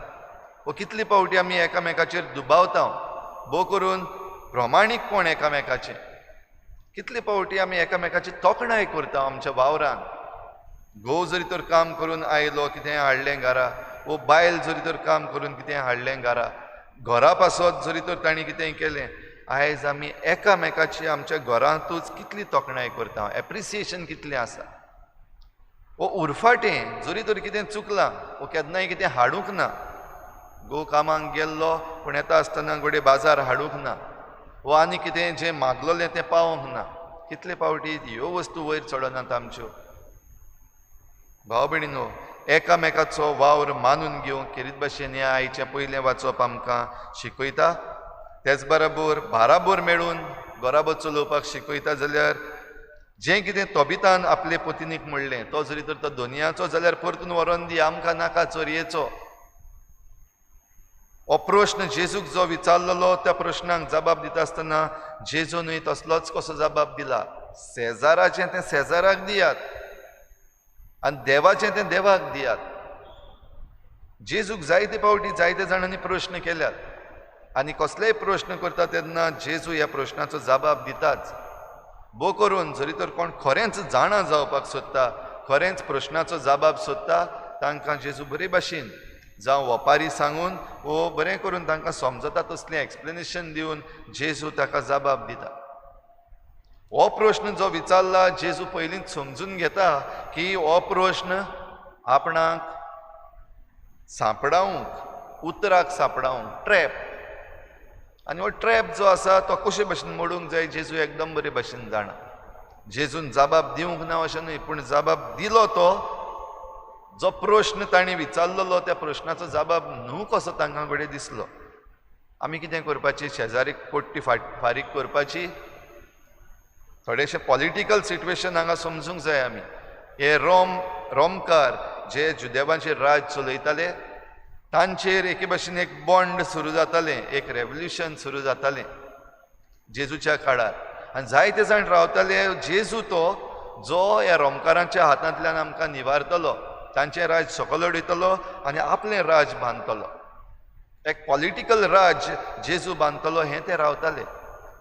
वो कितले फावटी आमी एकामेकाचेर दुबावता, भोव करून प्रमाणीकपण एकामेकाचें. कितले फावटी आमी एकामेकाची तोखणाय करता आमच्या वावरान. घोव जरी तर काम करून आयलो कितें हाडलें घरा, वो बायल जरी तर काम करून कितें हाडलें घरा, घरा पासत जरी तर तांणी कितें केलें, आयज आमी एकामेकाची आमच्या घरांतूच कितली तोखणाय करता, एप्रिसिएशन कितलें आसा. वो उरफाटें जरी तर कितें चुकलां वो केन्नाय कितें हाडूंक ना, घोव कामाक गेल्लो पूण येता आसतना घडये बाजार हाडूंक ना, वो आनी कितें जें मागलोलें तें पावोंक ना, कितले फावटी ह्यो वस्तू वयर चडनात आमच्यो. भाव भयणीनो, एकामेकाचो वावर मानून घेवंक खेरीत भाशेन हें आयचें पयलें वाचप आमकां शिकयता. तेच बराबर बाराबोर मेळून घराबो चलोवपाक शिकयता जाल्यार जें कितें तोबितान आपले पतिनीक म्हणलें, तो जरी तर तो दोनयाचो जाल्यार परतून व्हरोन दी, आमकां नाका चोरयेचो. हो प्रश्न जेजूक जो विचारलेलो त्या प्रश्नाक जबाब दिता आसतना जेजूनय तसलोच कसो जबाब दिला, शेजाराचें तें शेजाराक दियात आनी देवाचें तें देवाक दियात. जेजूक जायते फावटी जायते जाणांनी प्रश्न केल्यात आनी कसलेय प्रश्न करता तेन्ना जेजू ह्या प्रश्नाचो जबाब दिताच. बो करून जरी तर कोण खरेंच जाणा जावपाक सोदता, खरेंच प्रश्नाचो जबाब सोदता, तांकां जेजू बरे भाशेन जावं वपारी सांगून वो बरें करून तांकां समजता तसलें एक्सप्लेनेशन दिवन जेजू ताका जबाब दिता. हो प्रश्न जो विचारला जेजू पयलींच समजून घेता की हो प्रश्न आपणाक सांपडावंक, उतराक सांपडावंक ट्रॅप, आनी हो ट्रॅप जो आसा तो कशे भाशेन मोडूंक जाय जेजू एकदम बरे भाशेन जाणा. जेजून जबाब दिवंक ना अशें न्हय, पूण जबाब दिलो तो जो प्रश्न तांणी विचारलेलो त्या प्रश्नाचो जबाब न्हू कसो तांकां कडेन दिसलो. आमी कितें करपाची, शेजारीक पोट्टी फारीक करपाची. थोडेशें पॉलिटिकल सिट्युएशन हांगा समजूंक जाय आमी. हे रोमकार जे जुदेवांचेर राज चलयताले तांचेर एके भाशेन एक बॉन्ड सुरू जातालें, एक रेवल्युशन सुरू जातालें जेजूच्या काळार. आनी जायते जाण रावताले जेजू तो जो ह्या रोमकारांच्या हातांतल्यान आमकां निवारतलो, तांचें राज सकयल उडयतलो आनी आपलें राज बांदतलो, एक पॉलिटिकल राज जेजू बांदतलो हें ते रावताले.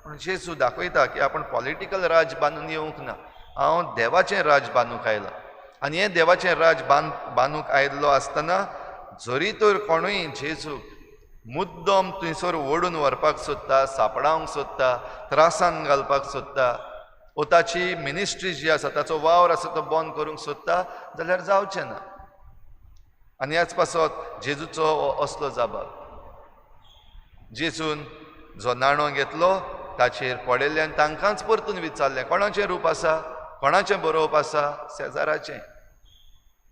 पूण जेजू दाखयता की आपूण पॉलिटिकल राज बांदून येवंक ना, हांव देवाचें राज बांदूंक आयलां. आनी हें देवाचें राज बांदूंक आयिल्लो आसतना जरी तर कोणूय जेजूक मुद्दम थंयसर ओडून व्हरपाक सोदता, सापडावंक सोदता, त्रासान घालपाक सोदता, वो ताची मिनिस्ट्री जी आसा ताचो वावर आसा तो बंद करूंक सोदता जाल्यार जावचें ना. आनी ह्याच पासत जेजूचो हो असलो जबाब. जेजून जो नाणो घेतलो ताचेर पडिल्ल्यान तांकांच परतून विचारलें, कोणाचें रूप आसा, कोणाचें बरोवप आसा? शेजाराचें.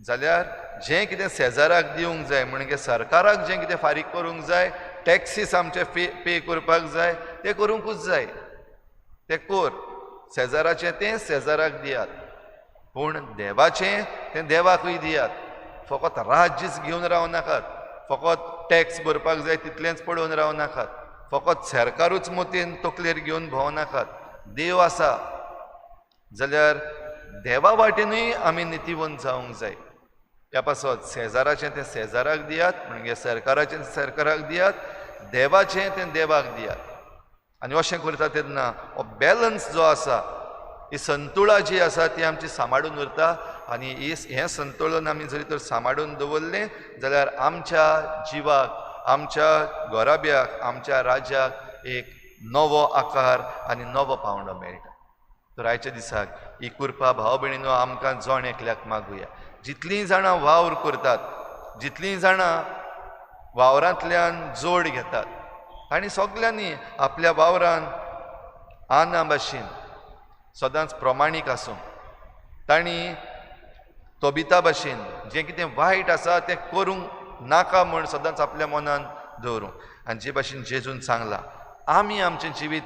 जाल्यार जें कितें शेजाराक दिवंक जाय, म्हणजे सरकाराक जें कितें फारीक करूंक जाय, टॅक्सीस आमचे पे करपाक जाय, तें करूंकूच जाय, तें कर. शेजाराचें तें शेजाराक दियात, पूण देवाचें तें देवाकूय दियात. फकत राज्यच घेवन रावं नाकात, फकत टॅक्स भरपाक जाय तितलेंच पळोवन रावं नाकात, फकत सरकारूच मोतीन तकलेर घेवन भोंवं नाकात. देव आसा जाल्यार देवा वाटेनूय आमी नितीवंत जावंक जाय. ह्या पासत शेजाराचें तें शेजाराक दियात, म्हणजे सरकाराचें सरकाराक दियात, देवाचें तें देवाक दियात. आनी अशें करता तेन्ना हो बॅलन्स जो आसा, ही संतुळा जी आसा ती आमची सांबाळून उरता. आनी हें संतुलन आमी जरी तर सांबाळून दवरलें जाल्यार आमच्या जिवाक, आमच्या घराब्याक, आमच्या राज्याक एक नवो आकार आनी नवो पावंडो मेळटा. तर आयच्या दिसाक ही कृपा भाव भयणीनो आमकां जण एकल्याक मागुया. जितलीं जाणां वावर करतात, जितलीं जाणां वावरांतल्यान जोड घेतात, तांणी सगल्यांनी आपल्या वावरान आना भाशेन सदांच प्रमाणीक आसूं. तांणी तोबिता भाशेन जें कितें वायट आसा तें करूंक नाका म्हूण सदांच आपल्या मनान दवरूं. आनी जे भाशेन जेजून सांगलां, आमी आमचें जिवीत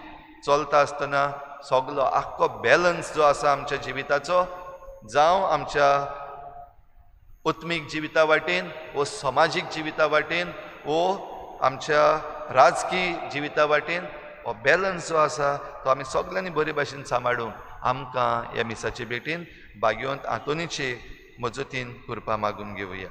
चलता आसतना सगलो आख्खो बॅलन्स जो आसा आमच्या जिविताचो, जावं आमच्या आत्मीक जिविता वाटेन वो समाजीक जिविता वाटेन वो आमच्या राजकीय जिविता वाटेन, हो बॅलन्स जो आसा तो आमी सगल्यांनी बरे भाशेन सांबाळून आमकां ह्या मिसाचे भेटीन भाग्यवंत आंतोनीचे मजतीन कृपा मागून घेवया.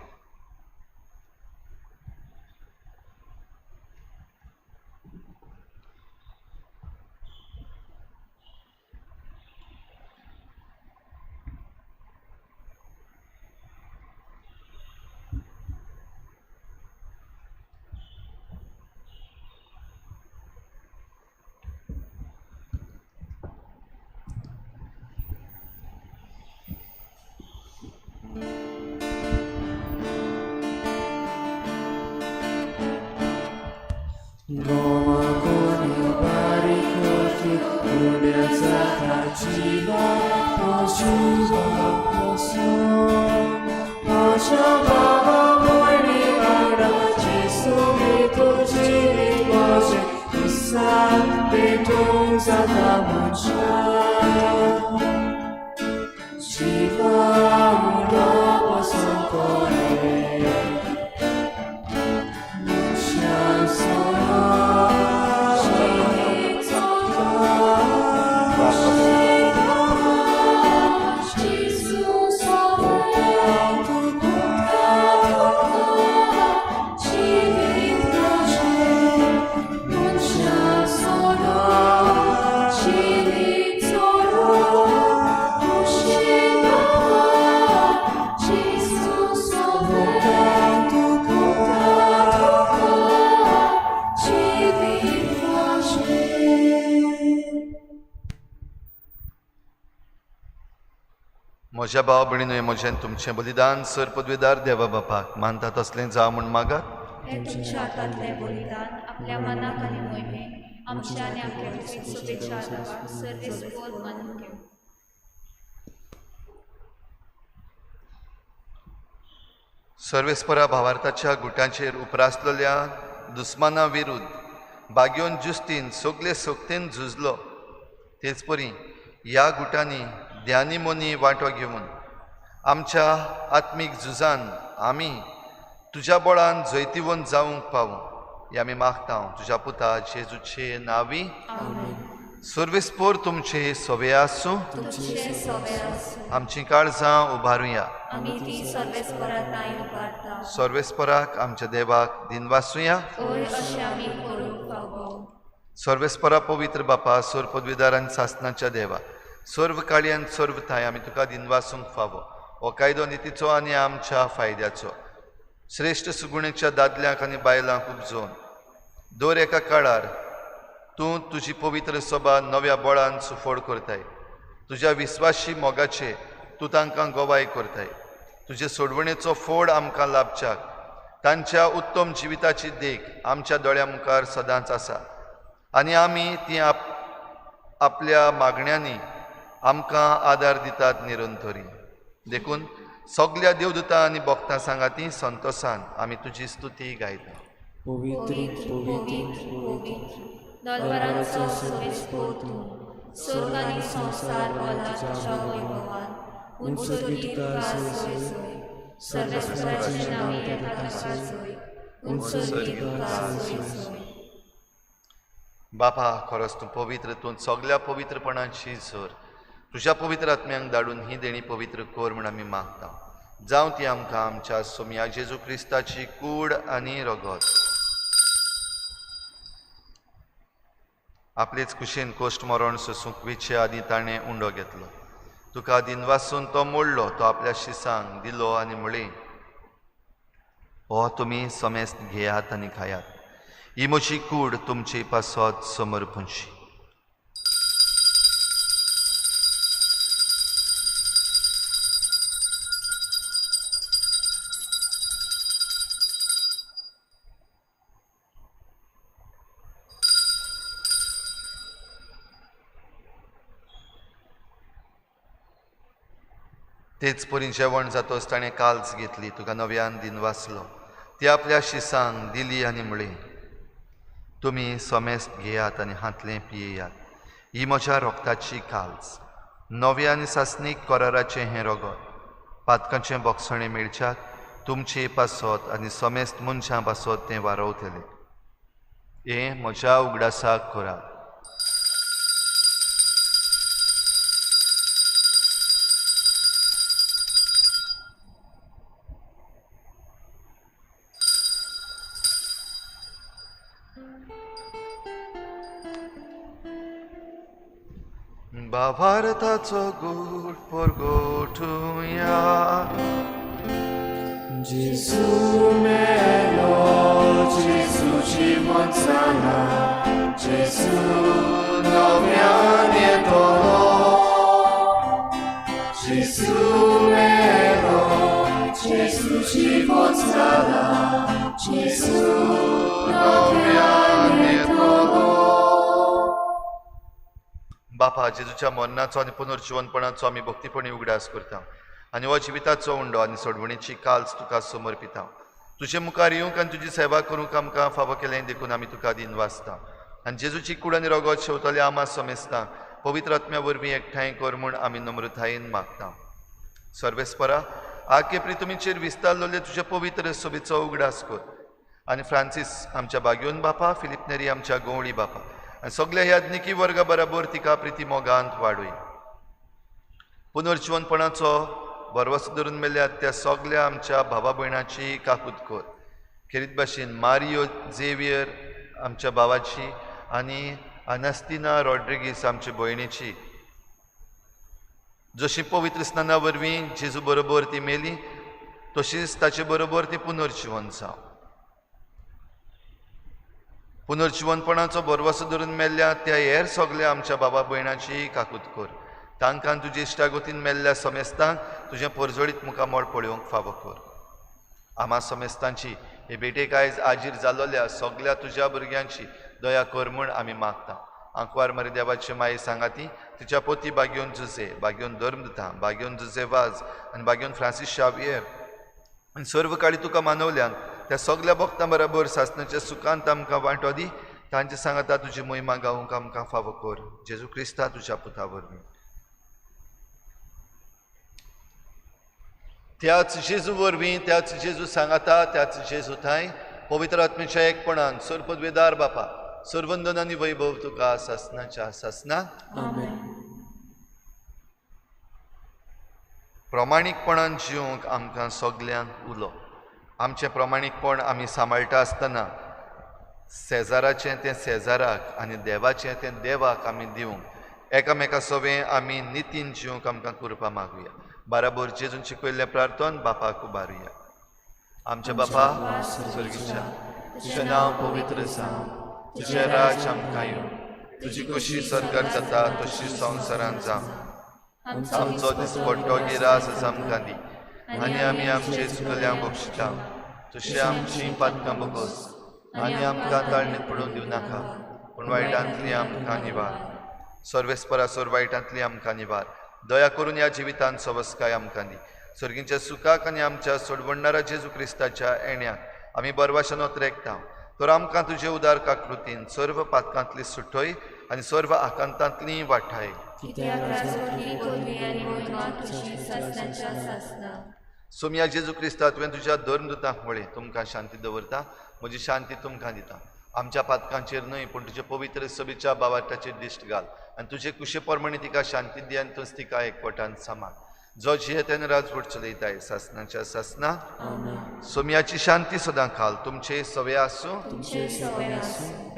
म्हज्या भाव भयणीनूय म्हजें तुमचें बलिदान सर पदवेदार देवा बापाक मानता तसलें जावं म्हूण मागात। हें तुमच्या हातांतलें बलिदान आपल्या मनाक आनी मोहिमेक आमच्या आनी आमच्या शुभेच्छा देवाक सर्वेस्पोर मानून घेवं। सर्वेस्परा भावार्थाच्या गुटांचेर उपरासलेल्या दुस्माना विरुद्ध बाग्योन जुस्तीन सगले सक्तेन झुजलो, तेच परी ह्या गुटांनी ध्यानी मोनी वांटो घेवन आमच्या आत्मीक झुजान आमी तुज्या बळान जैतिवंत जावंक पावूं हे आमी मागता तुज्या पुता जेजूचे नांवी। सर्वेस्पोर तुमचे सवे आसूं। आमची काळजां उबारुया। सर्वेस्पराक आमच्या देवाक दिनवासुया। सर्वेस्परा पवित्र बापा, सर्व पदवीदार आनी सासनाच्या देवा, सर्व काळी आनी सर्व थाय आमी तुका दिनवासूंक फावो। हो कायदो नितीचो आनी आमच्या फायद्याचो श्रेश्ठ सुगुणेच्या दादल्यांक आनी बायलांक उपजोवन दर एका काळार तूं तुजी पवित्र सभा नव्या बळान सुफोड करताय। तुज्या विस्वाशी मोगाचे तूं तांकां गवाय करताय। तुजे सोडवणेचो फोड आमकां लाभच्याक तांच्या उत्तम जिविताची देख आमच्या दोळ्या मुखार सदांच आसा आनी आमी ती आपल्या मागण्यांनी आमकां आदार दितात निरंतरी। देखून सगल्या देवदूतां आनी भक्तां सांगाती संतोसान आमी तुजी स्तुती गायता। पवित्र पवित्र पवित्र दरबाराचो सर्वेस्पोर तूं, स्वर्ग आनी संवसार भरला तुज्या वैभवान। उंच तुका सोय सोय, सर्वेस्पराचें नांव येता ताका सोय, उंच तुका सोय सोय। बापा, खरोच तूं पवित्र, तूं सगल्या पवित्रपणाची जोर। तुज्या पवित्र आत्म्यांक धाडून ही देणी पवित्र कर म्हूण आमी मागता। जावं ती आमकां आमच्या सोमया जेजू क्रिस्ताची कूड आनी रगत। आपलेच कुशीन कोश्ट मरण सोसूंक वेचे आदीं ताणें उंडो घेतलो। तुका दिनवासून तो मोडलो, तो आपल्या शिसांक दिलो आनी म्हळें, हो तुमी समेस्त घेयात आनी खायात, ही म्हजी कूड तुमचे पासत समर्पणशी। तेच परी जेवण जातोच ताणें काल्स घेतली, तुका नव्यान दिनवासलो, ती आपल्या शिसांक दिली आनी म्हळें, तुमी समेस्त घेयात आनी हांतलें पियेयात, ही म्हज्या रोगताची काल्स, नव्या आनी सासणीक कराराचें हें रगत, पातकांचें बोगसणें मेळच्याक तुमचे पासत आनी समेस्त मनशां पासत तें वारवतलें। हें म्हज्या उगडासाक करात। भावार्थाचो गूट परगोटुया। जेजू मेलो, जेजू जिवन जाला, जेजू नव्यान येतलो। जेजू मेलो, जेजू जिवन जाला, जेजू नव्यान येतलो। बापा, जेजूच्या मरणाचो आनी पुनर्जिवनपणाचो आमी भक्तीपणी उगडास करता आनी हो जिविताचो उंडो आनी सोडवणीची काल्स तुका समर्पिता। तुजे मुखार येवंक आनी तुजी सेवा करूंक आमकां फावो केलें देखून आमी तुका दिनवासता आनी जेजूची कूड आनी रगत शेवतले आमा समेस्ता पवित्र आत्म्या वरवीं एकठांय कर म्हूण आमी नम्रतायेन मागता। सर्वेस्परा, आके प्रितुमीचेर विस्तारलेले तुज्या पवित्र सोबीचो उगडास कर आनी फ्रांसीस आमच्या बाग्योन बापा, फिलिप नेरी आमच्या गवळी बापा आनी सगल्या ह्या याज्ञिकी वर्गा बराबर तिका प्रिती मोगांत वाडूय। पुनर्जिवनपणाचो भरवसो धरून मेल्यात त्या सगल्या आमच्या भावा भयणाची काकूत कर। खेरीत भाशेन मारियो झेवियर आमच्या भावाची आनी अनास्तिना रॉड्रिगीस आमचे भयणीची, जशी पवित्र स्नाना वरवीं जेजू बरोबर ती मेली तशीच ताचे बरोबर ती पुनर्जिवन जावं। पुनर्जिवनपणाचो भरवसो धरून मेल्ल्या त्या हेर सगल्या आमच्या बाबा भयणाची काकूत कर। तांकां तुजे इश्टागतीन मेल्ल्या समेस्तांक तुजें पोरजोळीत मुखामळ पळोवंक फावो कर. आमा समेस्तांची हे भेटेक आयज आजीर जालोल्या सगल्या तुज्या भुरग्यांची दया कर म्हूण आमी मागता. आंकवार मरे देवाचे माये सांगाती तिच्या पोती बागयोन जुजे, बागयोन धर्मदूता, बागयोन जुजे वाज आनी बागयोन फ्रांसीस शावियर आनी सर्व काळी तुका मानवल्यान त्या सगल्या भक्तां बराबर सासणाच्या सुखांत आमकां वांटो दी. तांचे सांगाता तुजी मोहिमा गावंक आमकां फावो कर. जेजू क्रिस्ता तुज्या पुता वरवीं. त्याच जेजू वरवीं, त्याच जेजू सांगाता, त्याच जेजू थांय पवित्र आत्म्याच्या एकपणान सर्वपदवेदार बापा सर्वंदन आनी वैभव तुका सासनाच्या सासना. प्रमाणीकपणान जिवंक आमकां सगल्यांक उलो. आमचें प्रमाणीकपण आमी सांबाळटा आसतना शेजाराचें तें शेजाराक आनी देवाचें तें देवाक आमी दिवंक एकामेका सवें आमी नितीन जिवंक आमकां कृपा मागुया. बाराबर जेजून शिकयल्लें प्रार्थन बापाक उबारुया. आमच्या बापा स्वर्गीच्या, तुजें नांव पवित्र जावं, तुजें राज आमकां येवं, तुजी कशी सरकार जाता तशी संवसारांत जावं. आमचो दिसपट्टो गिरास आमकां दी आनी आमी आमचे चुकल्यांक बक्षिता तशी आमची पातकां बगोस आनी आमकां ताळणीत पडून दिवं नाका, पूण वायटांतली आमकां निवार. सर्वेस्परासोर वायटांतली आमकां निवार. दया करून ह्या जिवितांत सवस्काय आमकां दी. सर्गींच्या सुखाक आनी आमच्या सोडवणणारा जेजू क्रिस्ताच्या येण्याक आमी बरवाशन ओतरेकता. तर आमकां तुजे उदार काकृतीन सर्व पातकांतली सुटय आनी सर्व आकांतांतली वाठाय. सोमया जेजू क्रिस्ता, तुवें तुज्या धर्मदूतांक म्हळें, तुमकां शांती दवरता, म्हजी शांती तुमकां दिता. आमच्या पातकांचेर न्हय पूण तुजे पवित्र सभेच्या बावाटाचेर दिश्ट घाल आनी तुजे कुशे प्रमाणे तिका शांती दी आनी तूंच तिका एकवटान सांबाळ. जो जियेतेन राजवट चलयताय सासनाच्या सासना. सोमयाची शांती सदां खाल तुमचे सवे आसूं.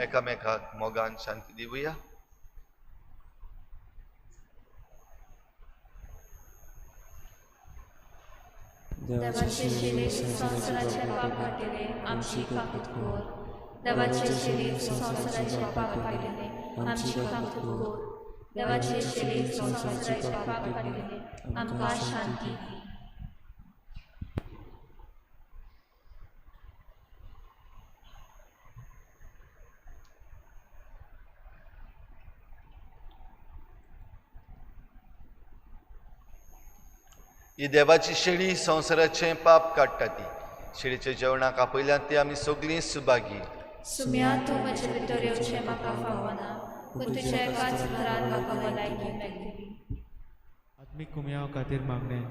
एकामेकाक मोगान शांती दिवया. देवाचे शिरीर संवसाराचे पाप काडटले, आमची काकूत कर. देवाचे शिरीर संवसाराचे पाप काडटले, आमची काकूत कर. देवाचे शिरीर संवसाराचे पाप काडटले, आमकां शांती दी. ही देवाची शेळी संवसाराचें पाप काडटा. ती शेळीच्या जेवणाक आपयल्यान ती आमी सगळीं सुभागी. सुम्या, तूं म्हजे भितर येवचें म्हाका फावना, पूण तुज्या एकाच उतरान म्हाका भलायकी मेळटली. आत्मीक कुमयाव खातीर मागणें.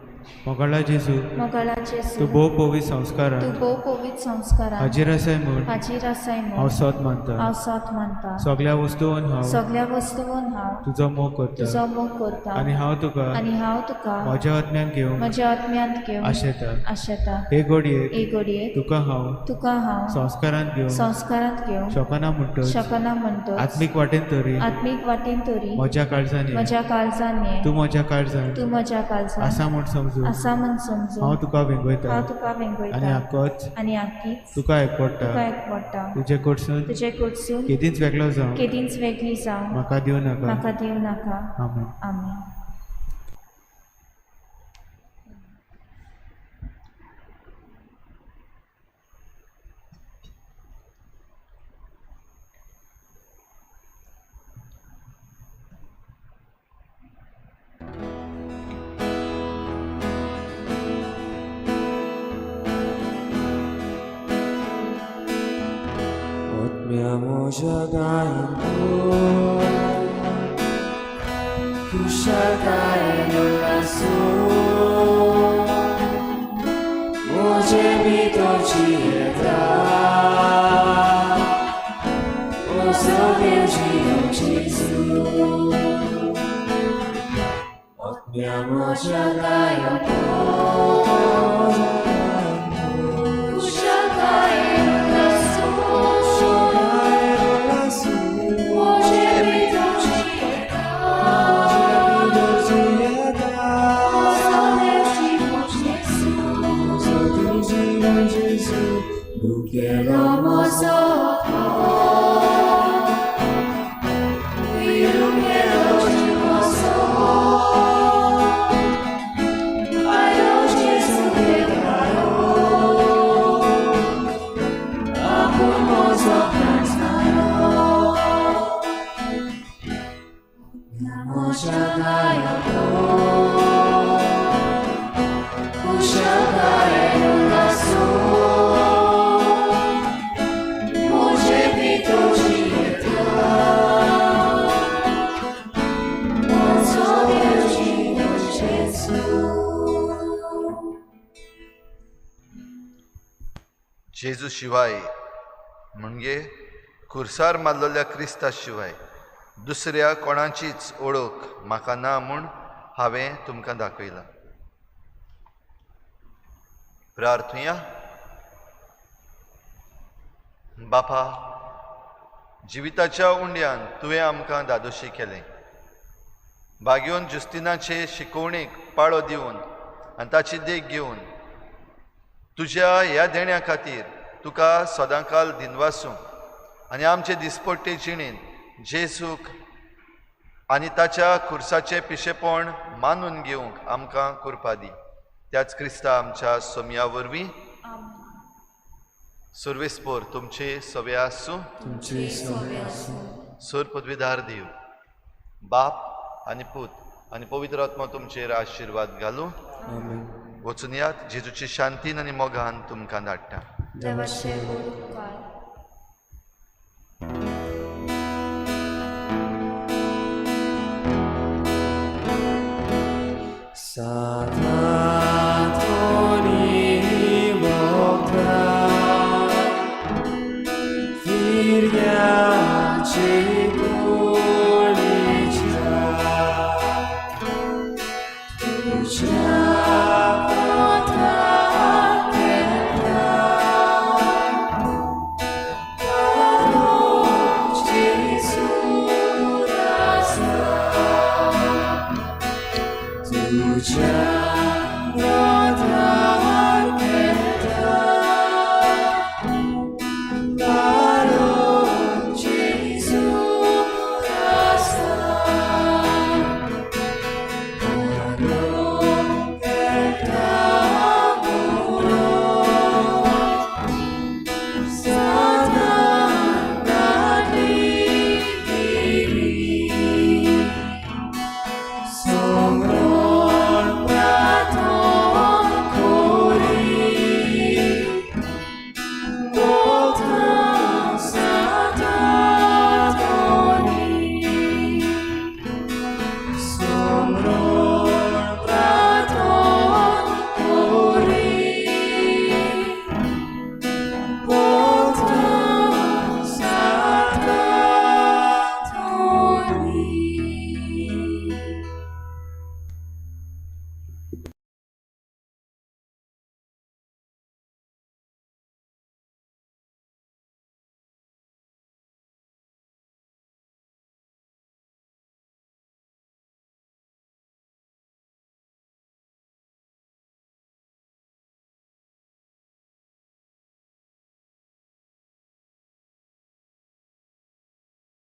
मोगाळा जेजू, मोगाळा जेजू, तूं भोव पवित्र संस्कारान, तूं भोव पवित्र संस्कारान हाजीर आसाय म्हूण, हाजीर आसाय म्हूण हांव सत मानता, हांव सत मानता. सगल्या वस्तून हांव, सगल्या वस्तून हांव तुजो मोग करता, तुजो मोग करता. आनी हांव तुका, आनी हांव तुका म्हज्या आत्म्यान घेवंक, म्हज्या आत्म्यांत घेवंक आशेता, आशेता. हे घडयेक, हे घडयेक तुका हांव, तुका हांव संस्कारांत घेवंक, संस्कारांत घेवंक शकना म्हणटच, शकना म्हणटच, आत्मीक वाटेन तरी, आत्मीक वाटेन तरी म्हज्या काळजान ये, म्हज्या काळजान ये, तूं म्हज्या काळजान, तूं म्हज्या काळजान आसा म्हूण समजून, आसा म्हूण समजून, हांव तुका वेंगयता, हांव तुका वेंगयता, आनी आकोच, आनी आकीच तुका एकवटा, तुका एकवटा. तुजे कडसून, तुजे कडसून केदींच वेगळो जावं, केदींच वेगळी जावं म्हाका दिवं नाका, म्हाका दिवं नाका. आमेन. आमेन. Thank you. खुशालकायेन उल्हासूं म्हजे भितर जियेता म्हजो देव जितो जेजू. जेजू शिवाय म्हणजे खुर्सार मारलेल्या क्रिस्ता शिवाय दुसऱ्या कोणाचीच ओळख म्हाका ना म्हूण हांवें तुमकां दाखयलां. प्रार्थुया. बापा, जिविताच्या उंड्यान तुवें आमकां दादोशी केलें. बागेवन जुस्तिनाचे शिकोवणेक पाळो दिवन आनी ताची देख घेवन तुज्या ह्या देण्या खातीर तुका सदांकाल दिनवासूं आनी आमचे दिसपट्टे जिणेंत जेजूक आनी ताच्या खुर्साचें पिशेपण मानून घेवंक आमकां कृपा दी. त्याच क्रिस्ता आमच्या सोमया वरवीं. सुर्वेस्पोर तुमचे सवे आसूं. तुमचे सवे आसूं. सुर पदवीधार देव बाप आनी पूत आनी पवित्र आत्मा तुमचेर आशिर्वाद घालूं. आमेन. वचून यात, जेजूची शांतीन आनी मोगान तुमकां धाडटा. देवाचे व्हड उपकार. Satatoni mokra Viryachi kulicha Tuja kota kenta Karo Jesu rasa Tuja rotar kenta Karo Jesu rasa Karo